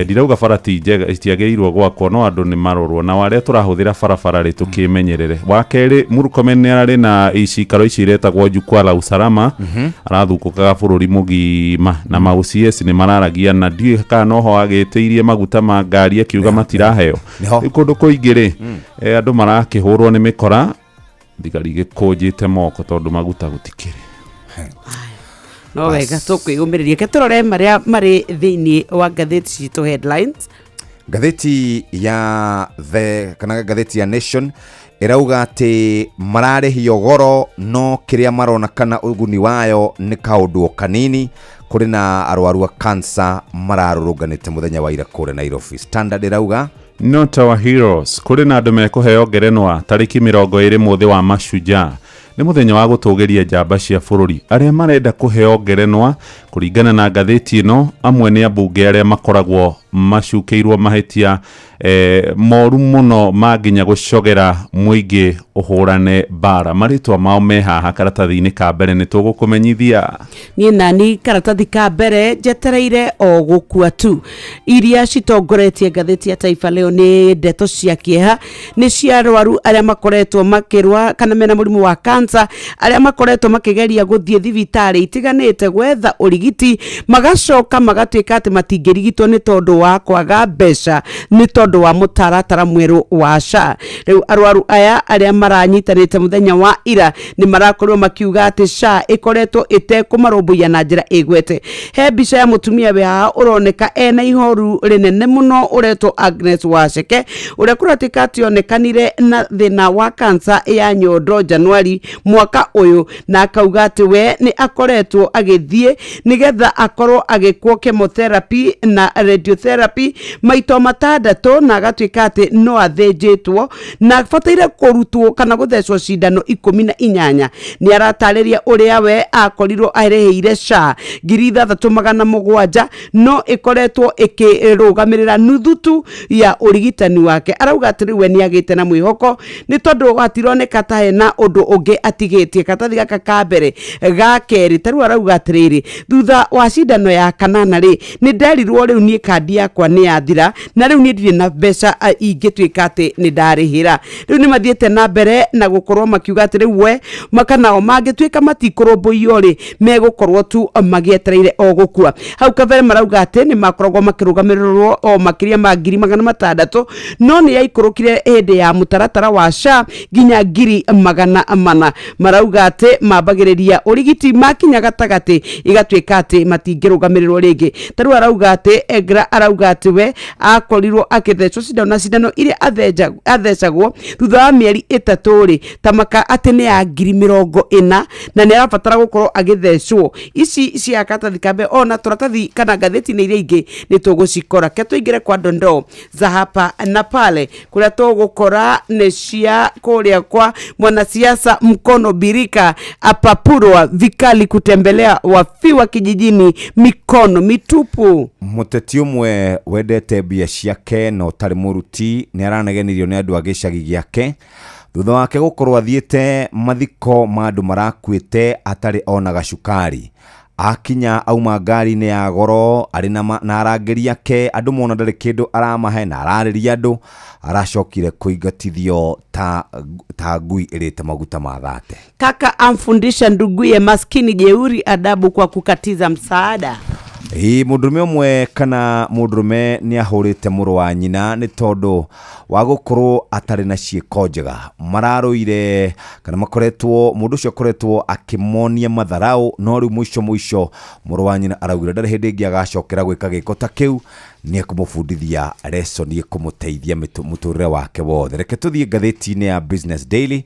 Ndirauga bara ti njega itiagĩrĩirwo gwakwo no andũ nĩ marorwo na arĩa tũrahũthĩra barabara rĩ tũkĩmenyerere. Wa kerĩ Murkomen nĩ ararĩ na icikaro ici iretagwo Jukwaa la Usalama arathukũkaga bũrũri mũgima na ma OCS nĩ mararagia na ndiũĩ kana noho agĩtĩirie maguta ma ngari akiuga matiraheo. Rĩu kũndũ kũingĩ rĩ andũ marakĩhũrwo nĩ mĩkora thigari gĩkũnjĩte moko tondũ maguta gũtikĩrĩ. No wega tũkwĩyũmĩrĩria reke tũrore marĩa marĩ thĩinĩ wa ngathĩti citũ headlines. Ngathĩti ya the kana ngathĩti ya Nation ĩrauga atĩ mararĩhio goro no kĩrĩa marona kana ũguni wayo nĩ kaũndũ o kanini. Kũrĩ na arwaru a cancer mararũrũnganĩte mũthenya wa ira kũrĩa Nairobi. Standard ĩrauga Not our heroes kũrĩ na andũ mekũheo ngerenwa tarĩki 20 mũthĩ wa mashujaa nĩ mũthenya wa gũtũgĩria njamba cia bũrũri arĩa marenda kũheo ngerenwa kũringana na ngathĩti ĩno amwe nĩ ambunge arĩa makoragwo Macukĩirwo mahĩtia moru mũno ma nginya gũcogera mũingĩ ũhũrane mbara. Marĩtwa mao me haha karatathi-inĩ ka mbere, nĩ tũgũkũmenyithia. Niĩ nani karatathi ka mbere njetereire o gũkua tu. Iria citongoretie ngathĩti ya Taifa Leo nĩ ndeto cia kĩeha, nĩ cia arwaru arĩa makoretwo makĩrwa kana mena mũrimũ wa kansa, arĩa makoretwo makĩgeria gũthiĩ thibitarĩ itiganĩte gwetha ũrigiti, magacoka magatuĩka atĩ matingĩrigitwo nĩ tondũ wa kwaga mbeca, nĩ tondũ wa mũtaratara mwerũ wa SHA. Rĩu arwaru aya arĩa maranyitanĩte mũthenya wa ira nĩ marakorirwo makiuga atĩ SHA ĩkoretwo ĩtekũmarũmbũiya na njĩra ĩgwete. He mbica ya mũtumia wĩ haha ũroneka ena ihoru rĩnene mũno, ũretwo Agnes Waceke, ũrĩa kũratuĩka atĩ onekanire na thĩna wa kansa ya nyondo Januari mwaka ũyũ, na akauga atĩ we nĩ akoretwo agĩthiĩ nĩgetha akorwo agĩkwo chemotherapy na radiotherapy maita 6, na agatuĩka atĩ no athĩnjĩtwo na abataire kũrutwo kana gũthecwo cindano 18. Nĩ aratarĩria ũrĩa we akorirwo arĩhĩire SHA 6,700, no ĩkoretwo ĩkĩrũgamĩrĩra nuthu tu ya ũrigitani wake. Arauga atĩ rĩu we nĩ agĩte na mwĩhoko nĩ tondũ hatironeka ta hena ũndũ ũngĩ atigĩtie. Karatathi gaka ka mbere ga kerĩ ta rĩu arauga atĩrĩrĩ, thutha wa cindano ya kanana rĩ, nĩ nderirwo rĩu niĩ kandi yakwa nĩ yathira na rĩu niĩ ndirĩ na mbeca ingĩtuĩka atĩ nĩ ndarĩhĩra. Rĩu nĩ mathiĩte na mbere na gũkorwo makiuga atĩ rĩu we makanao mangĩtuĩka matikũrũmbũiyo rĩ, megũkorwo tu magĩetereire o gũkua. Hau kabere marauga atĩ nĩ makoragwo makĩrũgamĩrĩrwo o makĩria ma 600,000, no nĩ yaikũrũkire hĩndĩ ya mũtaratara wa SHA nginya 400,000. Marauga atĩ mambagĩrĩria ũrigiti, makinya gatagatĩ igatuĩka atĩ matingĩrũgamĩrĩrwo rĩngĩ. Ta rĩu arauga atĩ Egra arauga atĩ we akorirwo akĩthecwo cindano, na cindano iria athecagwo thutha wa mĩeri 3 rĩ, ta maka atĩ nĩ ya 40,000, na nĩ arabatara gũkorwo agĩthecwo ici cia karatathi ka mbere. Ona tũratathi kana ngathĩti-inĩ iria ingĩ nĩ tũgũcikora. Ke tũingĩre kwa dondoo za hapa na pale, kũrĩa tũgũkora nĩ cia kũrĩa kwa mwanasiasa mkono birika apapurwa vikali kutembelea wafiwa kijijini mikono mitupu. Mũteti ũmwe wendete mbia ciake na ũtarĩ mũruti nĩ aranegenirio nĩ andũ a gĩcagi gĩake thutha wake gũkorwo athiĩte mathiko ma andũ marakuĩte atarĩ ona gacukari. Akinya auma ngari-inĩ ya goro arĩ na arangĩri ake, andũ mona ndarĩ kĩndũ aramahe na ararĩria andũ, aracokire kũingatithio ta ngui ĩrĩte maguta ma thate. Kaka amfundisha nduguye maskini jeuri adabu kwa kukatiza msaada. Ĩ mũndũrũme ũmwe kana mũndũrũme nĩ ahũrĩte mũrũ wa nyina nĩ tondũ wa gũkorwo atarĩ na ciĩko njega. Mararũire kana makoretwo, mũndũ ũcio akoretwo akĩmonia matharau, no rĩu mũico mũico mũrũ wa nyina araugire ndarĩ hĩndĩ ĩngĩ agacokera gwĩka gĩko ta kĩu, nĩ ekũmũbundithia lesson ĩkũmũteithia mũtũrĩre wake wothe. Reke tũthiĩ ngathĩti-inĩ ya Business Daily.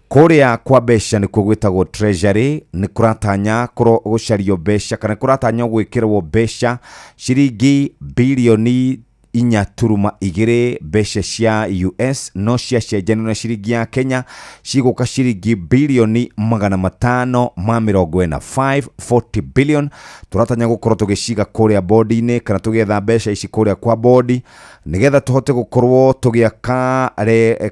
Kũrĩa kwa mbeca nĩkuo gwĩtagwo Treasury, nĩ kũratanya gũcario mbeca kana kũratanya gwĩkĩrwo mbeca ciringi birioni 4.2 mbeca cia US, no ciacenjanio na ciringi ya Kenya cigũka ciringi birioni 540, 540 billion. Tũratanya gũkorwo tũgĩciga kũrĩa bodi-inĩ kana tũgĩetha mbeca ici kũrĩa kwa bodi nĩgetha tũhote gũkorwo tũgĩaka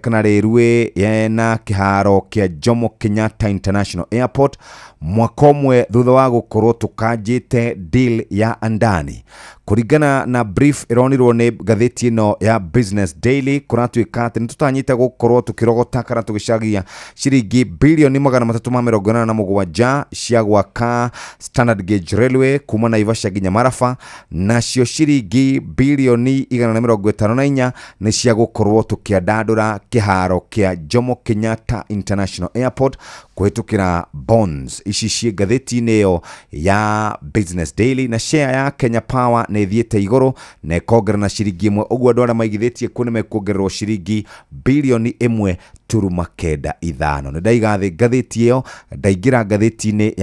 kana rĩrwĩ na kĩharo kĩa Jomo Kenyatta International Airport mwaka ũmwe thutha wa gũkorwo tũkanjĩte deal ya Andani. Kũringana na brief ĩronirwo nĩ ngathĩti ĩno ya Business Daily, kũratuĩka atĩ nĩ tũtanyĩte gũkorwo tũkĩrogota kana tũgĩcagia ciringi birioni 387 cia gwaka Standard Gauge Railway kuma Naivasha nginya Maraba, nacio ciringi birioni 154 nĩ cia gũkorwo tũkĩandandũra kĩharo kĩa Jomo Kenyatta International Airport kũhĩtũkĩra bonds. Ici ciĩ ngathĩti-inĩ ĩyo ya Business Daily. Na share ya Kenya Power nĩ ĩthiĩte igũrũ na ĩkongerera na ciringi 1, ũguo andũ arĩa maigithĩtie kuo nĩ mekuongererwo ciringi birioni 1.95. Nĩ ndaiga thĩ ngathĩti ĩyo, ndaingĩra ngathĩti-inĩ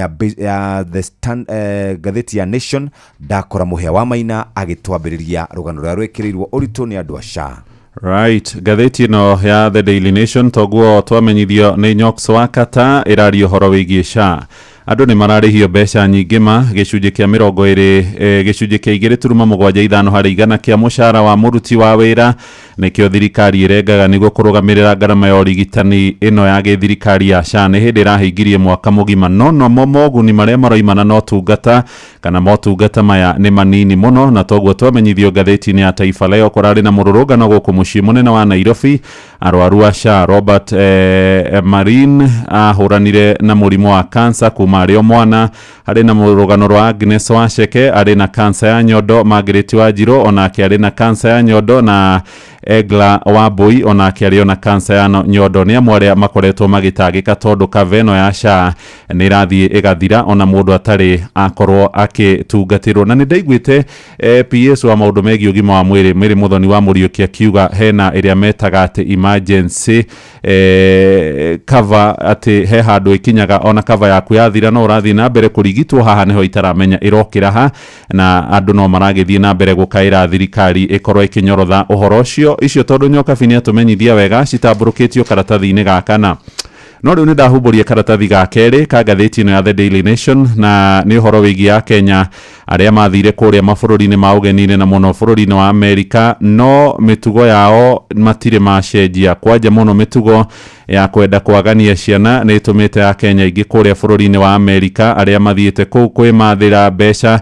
ya The Stand, ngathĩti ya Nation, ndakora Mũhĩa wa Maina agĩtwambĩrĩria rũgano rũrĩa rwĩkĩrĩirwo ũritũ nĩ andũ a SHA. Right, ngathĩti ĩno ya The Daily Nation, toguo twamenyithio nĩ Nyox wa Kata, ĩraria ũhoro wĩgiĩ SHA. Andũ nĩ mararĩhio mbeca nyingĩ ma gĩcunjĩ kĩa 20, gĩcunjĩ kĩa 2.75 harĩ igana kĩa mũcara wa mũruti wa wĩra nĩkĩo thirikari ĩrengaga nĩguo kũrũgamĩrĩra ngarama ya ũrigitani ĩno ya gĩthirikari ya SHA. Nĩ hĩndĩ ĩrahingirie mwaka mũgima, no nomo moguni marĩa maroimana na ũtungata kana motungata maya nĩ manini mũno, na toguo twamenyithio ngathĩti-inĩ ya Taifa Leo. Kũrarĩ na mũrũrũngano gũkũ mũciĩ mũnene wa Nairobi. Arwaru a SHA, Robert Marin ahũranire na mũrimũ wa kansa kuma arĩ o mwana. Harĩ na rũgano rwa Agnes Waceke arĩ na kansa ya nyondo, Margaret Wanjiru onake arĩ na kansa ya nyondo, na Egla Wambui onake arĩ ona kansa ya nyondo. Nĩ amwe arĩa makoretwo magĩtangĩka tondũ kava ĩno ya SHA nĩ ĩrathiĩ ĩgathira ona mũndũ atarĩ akorwo akĩtungatĩrwo. Na nĩ ndaiguĩte PS wa maũndũ megiĩ ũgima wa mwĩrĩ Mary Muthoni wa Mũriũki akiuga hena ĩrĩa metaga atĩ emergency cover, atĩ he handũ ĩkinyaga ona cover yaku yathira no ũrathiĩ na mbere kũrigitwo. Haha nĩho itaramenya ĩrokĩra ha, na andũ no maragĩthiĩ na mbere gũkaĩra thirikari ĩkorwo ĩkĩnyorotha ũhoro ũcio icio, tondũ Nyokabi nĩ atũmenyithia wega citambũrũkĩtio karatathi-inĩ ga kana. No rĩu nĩ ndahumbũria karatathi ga kerĩ ka ngathĩti ĩno ya The Daily Nation, na nĩ ũhoro wĩgiĩ ya Kenya arĩa mathire kũrĩa mabũrũri-inĩ ma ũgeni-inĩ na mũno bũrũri-inĩ wa Amerika, no mĩtugo yao matirĩ macenjia. Kwanja mũno mĩtugo ya kwenda kwagania ciana nĩ ĩtũmĩte Akenya aingĩ kũrĩa bũrũri-inĩ wa Amerika arĩa mathiĩte kũu kwĩmathĩra mbeca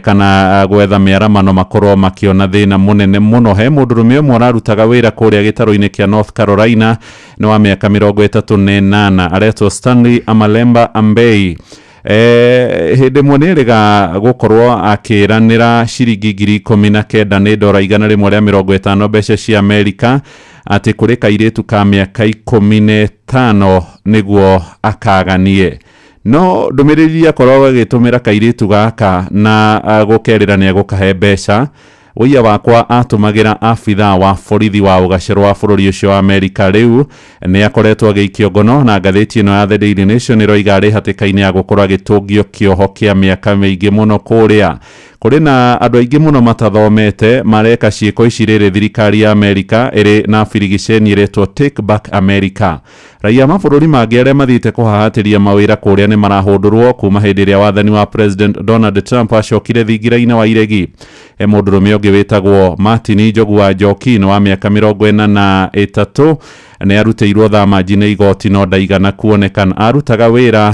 kana gwetha mĩaramano makorwo makĩona thĩna mũnene mũno. He mũndũrũme ũmwe ũrarutaga wĩra kũrĩa gĩtarũ-inĩ kĩa North Carolina, nĩ wa mĩaka 38, aretwo Stanley Amalemba Ambei. Hĩndĩ ĩmwe nĩ erĩga gũkorwo akĩranĩra ciringi 19,000, nĩ ndora 150 mbeca cia Amerika, atĩ kũrĩ kairĩtu ka mĩaka 15 nĩguo akaganie. No ndũmĩrĩri iria akoragwo agĩtũmĩra kairĩtu gaka na gũkerĩra nĩ egũkahe mbeca, ũia wakwa atũmagĩra abithaa wa borithi wa ũgacerwo wa bũrũri ũcio wa Amerika. Rĩu nĩ akoretwo agĩikio ngono, na ngathĩti ĩno ya The Daily Nation ĩroiga arĩ hatĩka-inĩ ya gũkorwo agĩtũngio kĩoho kĩa mĩaka mĩingĩ mũno. Kũrĩa kũrĩ na andũ aingĩ mũno matathomete mareka ciĩko ici rĩrĩ thirikari ya Amerika ĩrĩ na birigiceni ĩretwo Take Back America. Raia mabũrũri mangĩ arĩa mathiĩte kũhahatĩria mawĩra kũrĩa nĩ marahũndũrwo kuma hĩndĩ ĩrĩa wathani wa President Donald Trump acokire thingira-inĩ wa iregi. He mũndũrũme ũngĩ wĩtagwo Martin Njogu wa Njoki, nĩ wa mĩaka 43, nĩ arutĩirwo thamanji nĩ igoti no ndaigana kuonekana. Arutaga wĩra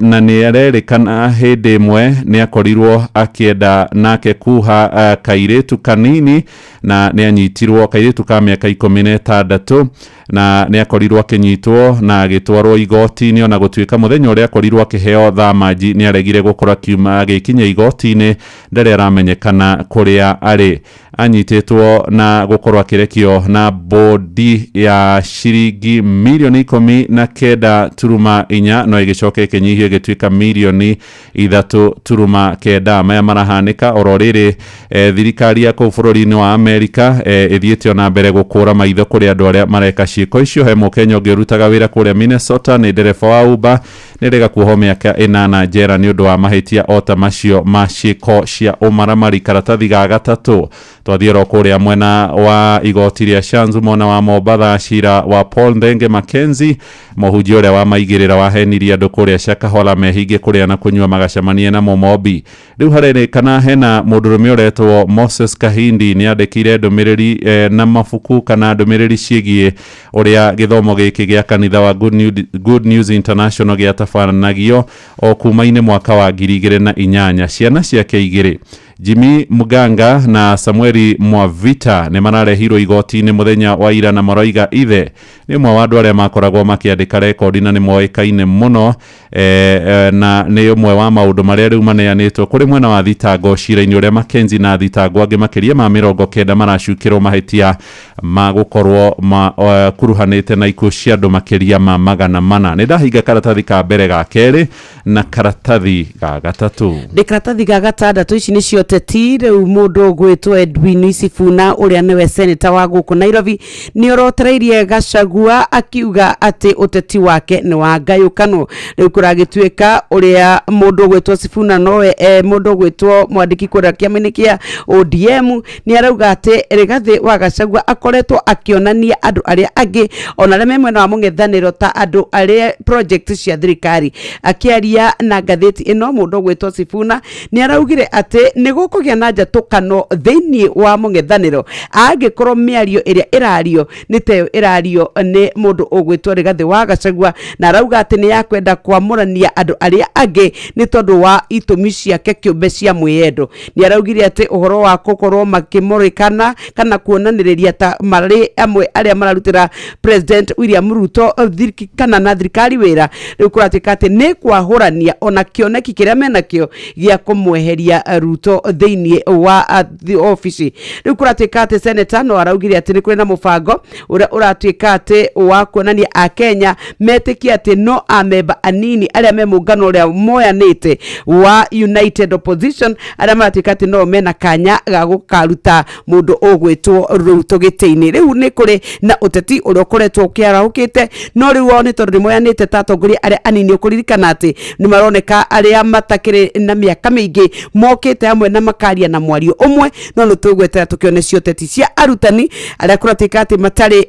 na nĩ arerĩkana hĩndĩ ĩmwe nĩ akorirwo akĩenda nake kuha kairĩtu kanini, na nĩ anyitirwo, kairĩtu ka mĩaka 16, na nĩ akorirwo akĩnyitwo na agĩtwarwo igoti-inĩ. Ona gũtuĩka mũthenya ũrĩa akorirwo akĩheo thamanji nĩ aregire gũkorwo akiuma agĩkinya igoti-inĩ, ndarĩ aramenyekana kũrĩa arĩ. Anyitĩtwo na gũkorwo akĩrekio na bodi ya ciringi mirioni 19.4, no ĩgĩcoka ĩkĩnyihio ĩgĩtuĩka mirioni 3.9. Maya marahanĩka oro rĩrĩ thirikari ya kũu bũrũri-inĩ wa Amerika ĩthiĩte ona mbere gũkũra maitho kũrĩ andũ arĩa mareka ciĩko icio. He mũkenya ũngĩ ũrutaga wĩra kũrĩa Minnesota, nĩ ndereba wa Uber, nĩ rĩga kuohwo mĩaka 8 njera nĩ ũndũ wa mahĩtia o ta macio ma ciĩko cia ũmaramari. Karatathi ga gatatũ, twathiĩ oro kũrĩa mwena wa igoti rĩa Shanzu mwena wa Mombatha, cira wa Paul Ndenge Mackenzie, mũhunjia ũrĩa wa maigĩrĩra wahenirie andũ kũrĩa Shakahola mehingie kũrĩa na kũnyua magacemanie na mũmombi. Rĩu harerĩkana hena mũndũrũme ũretwo Moses Kahindi nĩ andĩkire ndũmĩrĩri na mabuku kana ndũmĩrĩri ciĩgiĩ ũrĩa gĩthomo gĩkĩ gĩa kanitha wa Good News International gĩatabanagio o kuma-inĩ mwaka wa 2008. Ciana ciake igĩrĩ, Jimmy Muganga na Samueli Mwavita, nĩ mararehirwo igoti-inĩ mũthenya wa ira, na maroiga ithe nĩ ũmwe wa andũ arĩa makoragwo makĩandĩka rekondi na nĩ moĩkaine mũno, na nĩ ũmwe wa maũndũ marĩa rĩu maneanĩtwo kũrĩ mwena wa thitango cira-inĩ ũrĩa Mackenzie na thitango angĩ makĩria ma 90 maracukĩrwo mahĩtia ma gũkorwo makuruhanĩte na ikuũ cia andũ makĩria ma 400. Nĩ ndahinga karatathi ka mbere, ga kerĩ na karatathi ga gatatũ. Ndĩ karatathi ga gatandatũ, ici nĩcio Ũteti rĩu mũndũ ũgwĩtwo Edwin Sifuna ũrĩa nĩwe seneta wa gũkũ Nairobi nĩ orotereirie Gachagua akiuga atĩ ũteti wake nĩ wa ngayũkano. Rĩu kũragĩtuĩka ũrĩa mũndũ ũgwĩtwo Sifuna nowe mũndũ ũgwĩtwo mwandĩki kũrĩa kĩama-inĩ kĩa ODM nĩ arauga atĩ Rigathĩ wa Gachagua akoretwo akĩonania andũ arĩa angĩ ona arĩa me mwena wa mũng'ethanĩro ta andũ arĩa project cia thirikari. Akĩaria na ngathĩti ĩno mũndũ ũgwĩtwo Sifuna nĩ araugire atĩ nĩ gũkũgĩa na njatũkano thĩinĩ wa mũng'ethanĩro angĩkorwo mĩario ĩrĩa ĩrario nĩ teyo ĩrario nĩ mũndũ ũgwĩtwo Rigathĩ wa Gachagua, na arauga atĩ nĩ yakwenda kwamũrania andũ arĩa angĩ nĩ tondũ wa itũmi ciake kĩũmbe cia mwĩyendo. Nĩ araugire atĩ ũhoro wa gũkorwo makĩmũrĩkana kana kuonanĩrĩria ta marĩ amwe arĩa mararutĩra President William Ruto kana na thirikari wĩra rĩu kũratuĩka atĩ nĩ kwahũrania ona kĩoneki kĩrĩa menakĩo gĩa kũmweheria Ruto thĩinĩ wa obici. Rĩu kũratuĩka atĩ senator no araugire atĩ nĩ kũrĩ na mũbango ũrĩa ũratuĩka atĩ wa kuonania akenya metĩkie atĩ no amemba anini arĩa me mũngano ũrĩa moyanĩte wa United Opposition arĩa maratuĩka atĩ no mena kanya ga gũkaruta mũndũ ũgwĩtwo Ruto gĩtĩ-inĩ. Rĩu nĩ kũrĩ na ũteti ũrĩa ũkoretwo ũkĩarahũkĩte, no rĩu o nĩ tondũ nĩ moyanĩte ta atongoria arĩa anini, ũkũririkana atĩ nĩ maroneka arĩa matakĩrĩ na mĩaka mĩingĩ mokĩte hamwe na makaria na mwario ũmwe, no nĩ tũgwetera tũkĩone cioteti cia arutani arĩa kũratuĩka atĩ matarĩ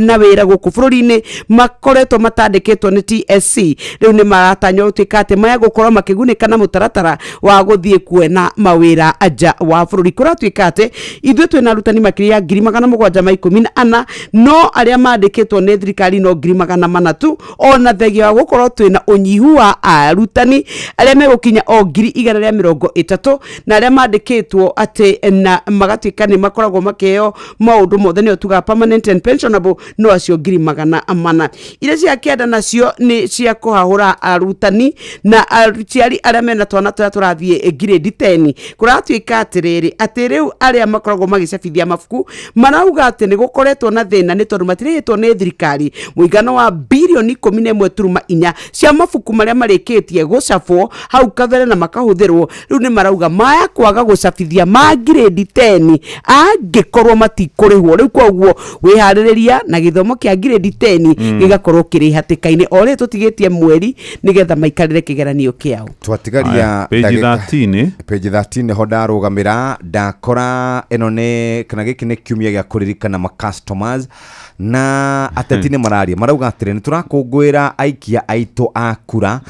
na wĩra gũkũ bũrũri-inĩ makoretwo matandĩkĩtwo nĩ TSC. Rĩu nĩ maratanywo gũtuĩka atĩ maya gũkorwo makĩgunĩka na mũtaratara wa gũthiĩ kuona mawĩra nja wa bũrũri. Kũratuĩka atĩ ithuĩ twĩna arutani makĩria ya 714,000, no arĩa mandĩkĩtwo nĩ thirikari no 400,000 tu, ona thengia wa gũkorwo twĩna ũnyihu wa arutani arĩa megũkinya o 130,000, na arĩa mandĩkĩtwo atĩ na magatuĩka nĩ makoragwo makĩheo maũndũ mothe nĩo tugaga permanent and pensionable, no acio 400,000. Iria cia kĩanda nacio nĩ cia kũhahũra arutani na aciari arĩa mena twana tũrĩa tũrathiĩ grade 10. Kũratuĩka atĩrĩrĩ atĩ rĩu arĩa makoragwo magĩcabithia mabuku marauga atĩ nĩ gũkoretwo na thĩna nĩ tondũ matirĩhĩtwo nĩ thirikari mũigana wa birioni 11.4 cia mabuku marĩa marĩkĩtie gũcabwo hau kabere na makahũthĩrwo. Rĩu nĩ marauga maya kwaga gũcabithia ma grade 10 angĩkorwo matikũrĩhwo. Rĩu koguo wĩharĩrĩria na gĩthomo kĩa grade 10 gĩgakorwo kĩrĩ hatĩka-inĩ o rĩrĩ tũtigĩtie mweri nĩgetha maikarĩre kĩgeranio kĩao. Twatigaria page 13 page 13 ho ndarũgamĩra ndakora ĩno nĩ kana gĩkĩ nĩ kiumia gĩa kũririkana ma customers na ateti nĩ mararia marauga atĩrĩ nĩ tũrakũngũĩra aikia aitũ a kura,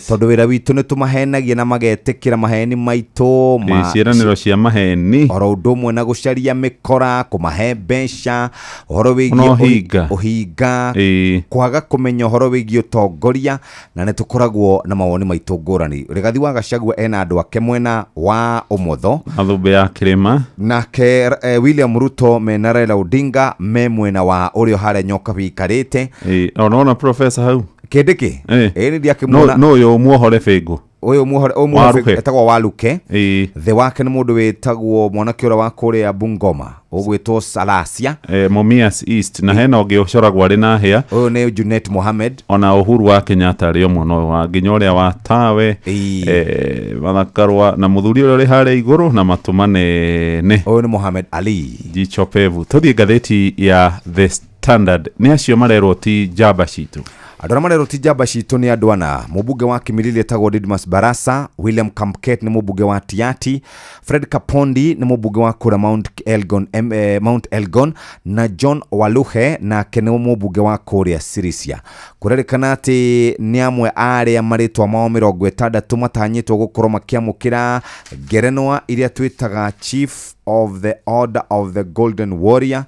tondũ wĩra witũ nĩ tũmahenagia na magetĩkĩra maheni maitũ ciĩranĩro cia maheni oro ũndũ ũmwe na gũcaria mĩkora, kũmahe mbeca, ũhoro wĩgiĩ ũhinga, kwaga kũmenya ũhoro wĩgiĩ ũtongoria, na nĩ tũkoragwo na mawoni maitũ ngũrani. Rigathi wa Gachagua ena andũ ake mwena wa ũmotho Athumbe ya kĩrĩma, nake William Ruto mena Raila Odinga me mwena wa ũrĩa harĩa nyoka wĩikarĩte. Ona professor hau kĩndĩkĩ ĩĩ ndiakĩmuona no ũyũ muohore bĩngũ ũyũ muohore etagwo Waluke, thĩ wake nĩ mũndũ wĩtagwo mwanake ũrĩa wa kũrĩa Bungoma ũgwĩtwo Salasia, Mumias East, na hena ũngĩ ũcoragwo arĩ na hĩa, ũyũ nĩ Junet Mohamed, ona Uhuru wa Kenyatta arĩ o mwena ũyũ wa nginya ũrĩa wa Tawe, Mathakarwa, na mũthuri ũrĩa ũrĩ harĩa igũrũ na matũ manene, ũyũ nĩ Mohamed Ali. Jicho pevu. Tũthiĩ ngathĩti ya The Standard, nĩ acio marerwo ti njamba citũ. Andũ arĩa marerwo ti njamba citũ nĩ andũ ana: mũmbunge wa Kimilili etagwo Didmus Barasa, William Kamket nĩ mũmbunge wa Tiaty, Fred Kapondi nĩ mũmbunge wa kũrĩa Mount Elgon, na John Waluhe nake nĩ mũmbunge wa kũrĩa Sirisia. Kũrerĩkana atĩ nĩ amwe a arĩa marĩtwa mao 60 matanyĩtwo gũkorwo makĩamũkĩra ngerenwa iria twĩtaga Chief of the Order of the Golden Warrior.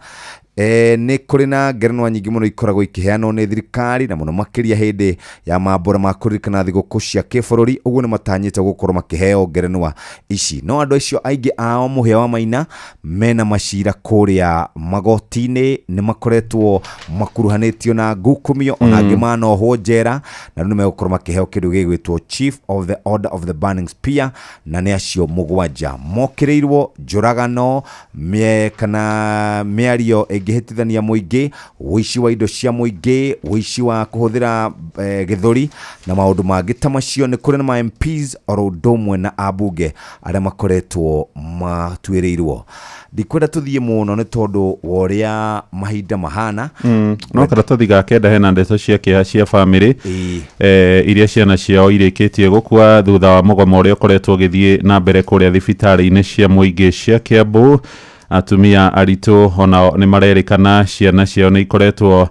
Nĩ kũrĩ na ngerenwa nyingĩ mũno ikoragwo ikĩheanwo nĩ thirikari, na mũno makĩria hĩndĩ ya mambũra ma kũririkana thigũkũ cia kĩbũrũri, ũguo nĩ matanyĩte gũkorwo makĩheo ngerenwa ici. No andũ acio aingĩ ao mũhĩa wa maina mena macira kũrĩa magoti-inĩ, nĩ makoretwo makuruhanĩtio na ngukumio, ona angĩ manohwo njera, na rĩu nĩ megũkorwo makĩheo kĩndũ gĩgwĩtwo Chief of the Order of the Burning Spear, na nĩ acio 7 mokĩrĩirwo njũragano kana mĩario ĩngĩ Mũingĩ hĩtithania mũingĩ, ũici wa indo cia mũingĩ, ũici wa kũhũthĩra gĩthũri na maũndũ mangĩ ta macio. Nĩ kũrĩ na ma MPs oro ũndũ ũmwe na ambunge arĩa makoretwo matuĩrĩirwo. Ndikwenda tũthiĩ mũno nĩ tondũ wa ũrĩa mahinda mahana. No karatathi ga kenda hena ndeto cia kĩeha cia bamĩrĩ iria ciana ciao irĩkĩtie gũkua thutha wa mũgomo ũrĩa ũkoretwo ũgĩthiĩ na mbere kũrĩa thibitarĩ-inĩ cia mũingĩ cia Kiambu. Atumia aritũ onao nĩ marerĩkana ciana ciao nĩ ikoretwo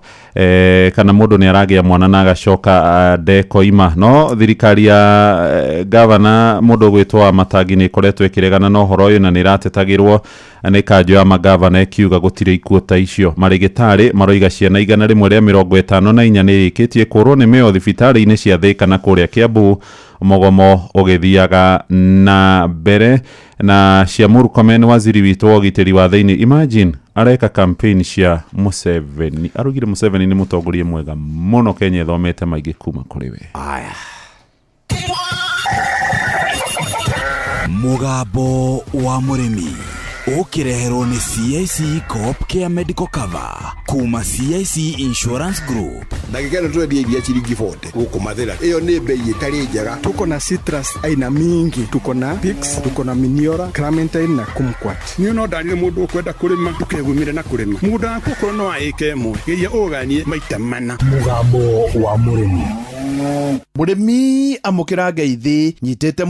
kana mũndũ nĩ aragĩa mwana na agacoka ndekoima. No thirikari ya gavana mũndũ ũgwĩtwo wa Matangi nĩ ĩkoretwo ĩkĩregana na ũhoro ũyũ na nĩ ĩratetagĩrwo nĩ kanjũ ya magavana ĩkiuga gũtirĩ ikuũ ta icio. Marĩgĩtarĩ maroiga ciana 154 nĩ irĩkĩtie kũrwo nĩ mĩoyo thibitarĩ-inĩ cia Thĩka na kũrĩa Kiambu, mũgomo ũgĩthiaga na mbere. Na cia Murkomen, waziri witũ wa ũgitĩri wa thĩinĩ, imagine areka campaign cia Museveni. Arugire Museveni nĩ mũtongoria mwega mũno, Kenya ĩthomete maingĩ kuma kũrĩ we. Aya. Mũgambo wa mũrĩmi ũkĩreherwo nĩ CIC Co-op Care Medical Cover kuma CIC Insurance Group. Ndagĩka ĩno tũrendia iria ciringi 40 gũkũ Mathĩra, ĩyo nĩ bei ĩtarĩ njega. Tuko na citrus aina mingi, tuko na Pix, tuko na Miniora, Clementine na Kumquat. Niĩ no ndarire mũndũ ũkwenda kũrĩma, ndũkegumire na kũrĩma mũgũnda waku, okorwo no wa ĩka ĩmwe, geria ũganie maita mana. Mũgambo wa mũrĩmi. Mũrĩmi amũkĩra ngeithi nyitĩte.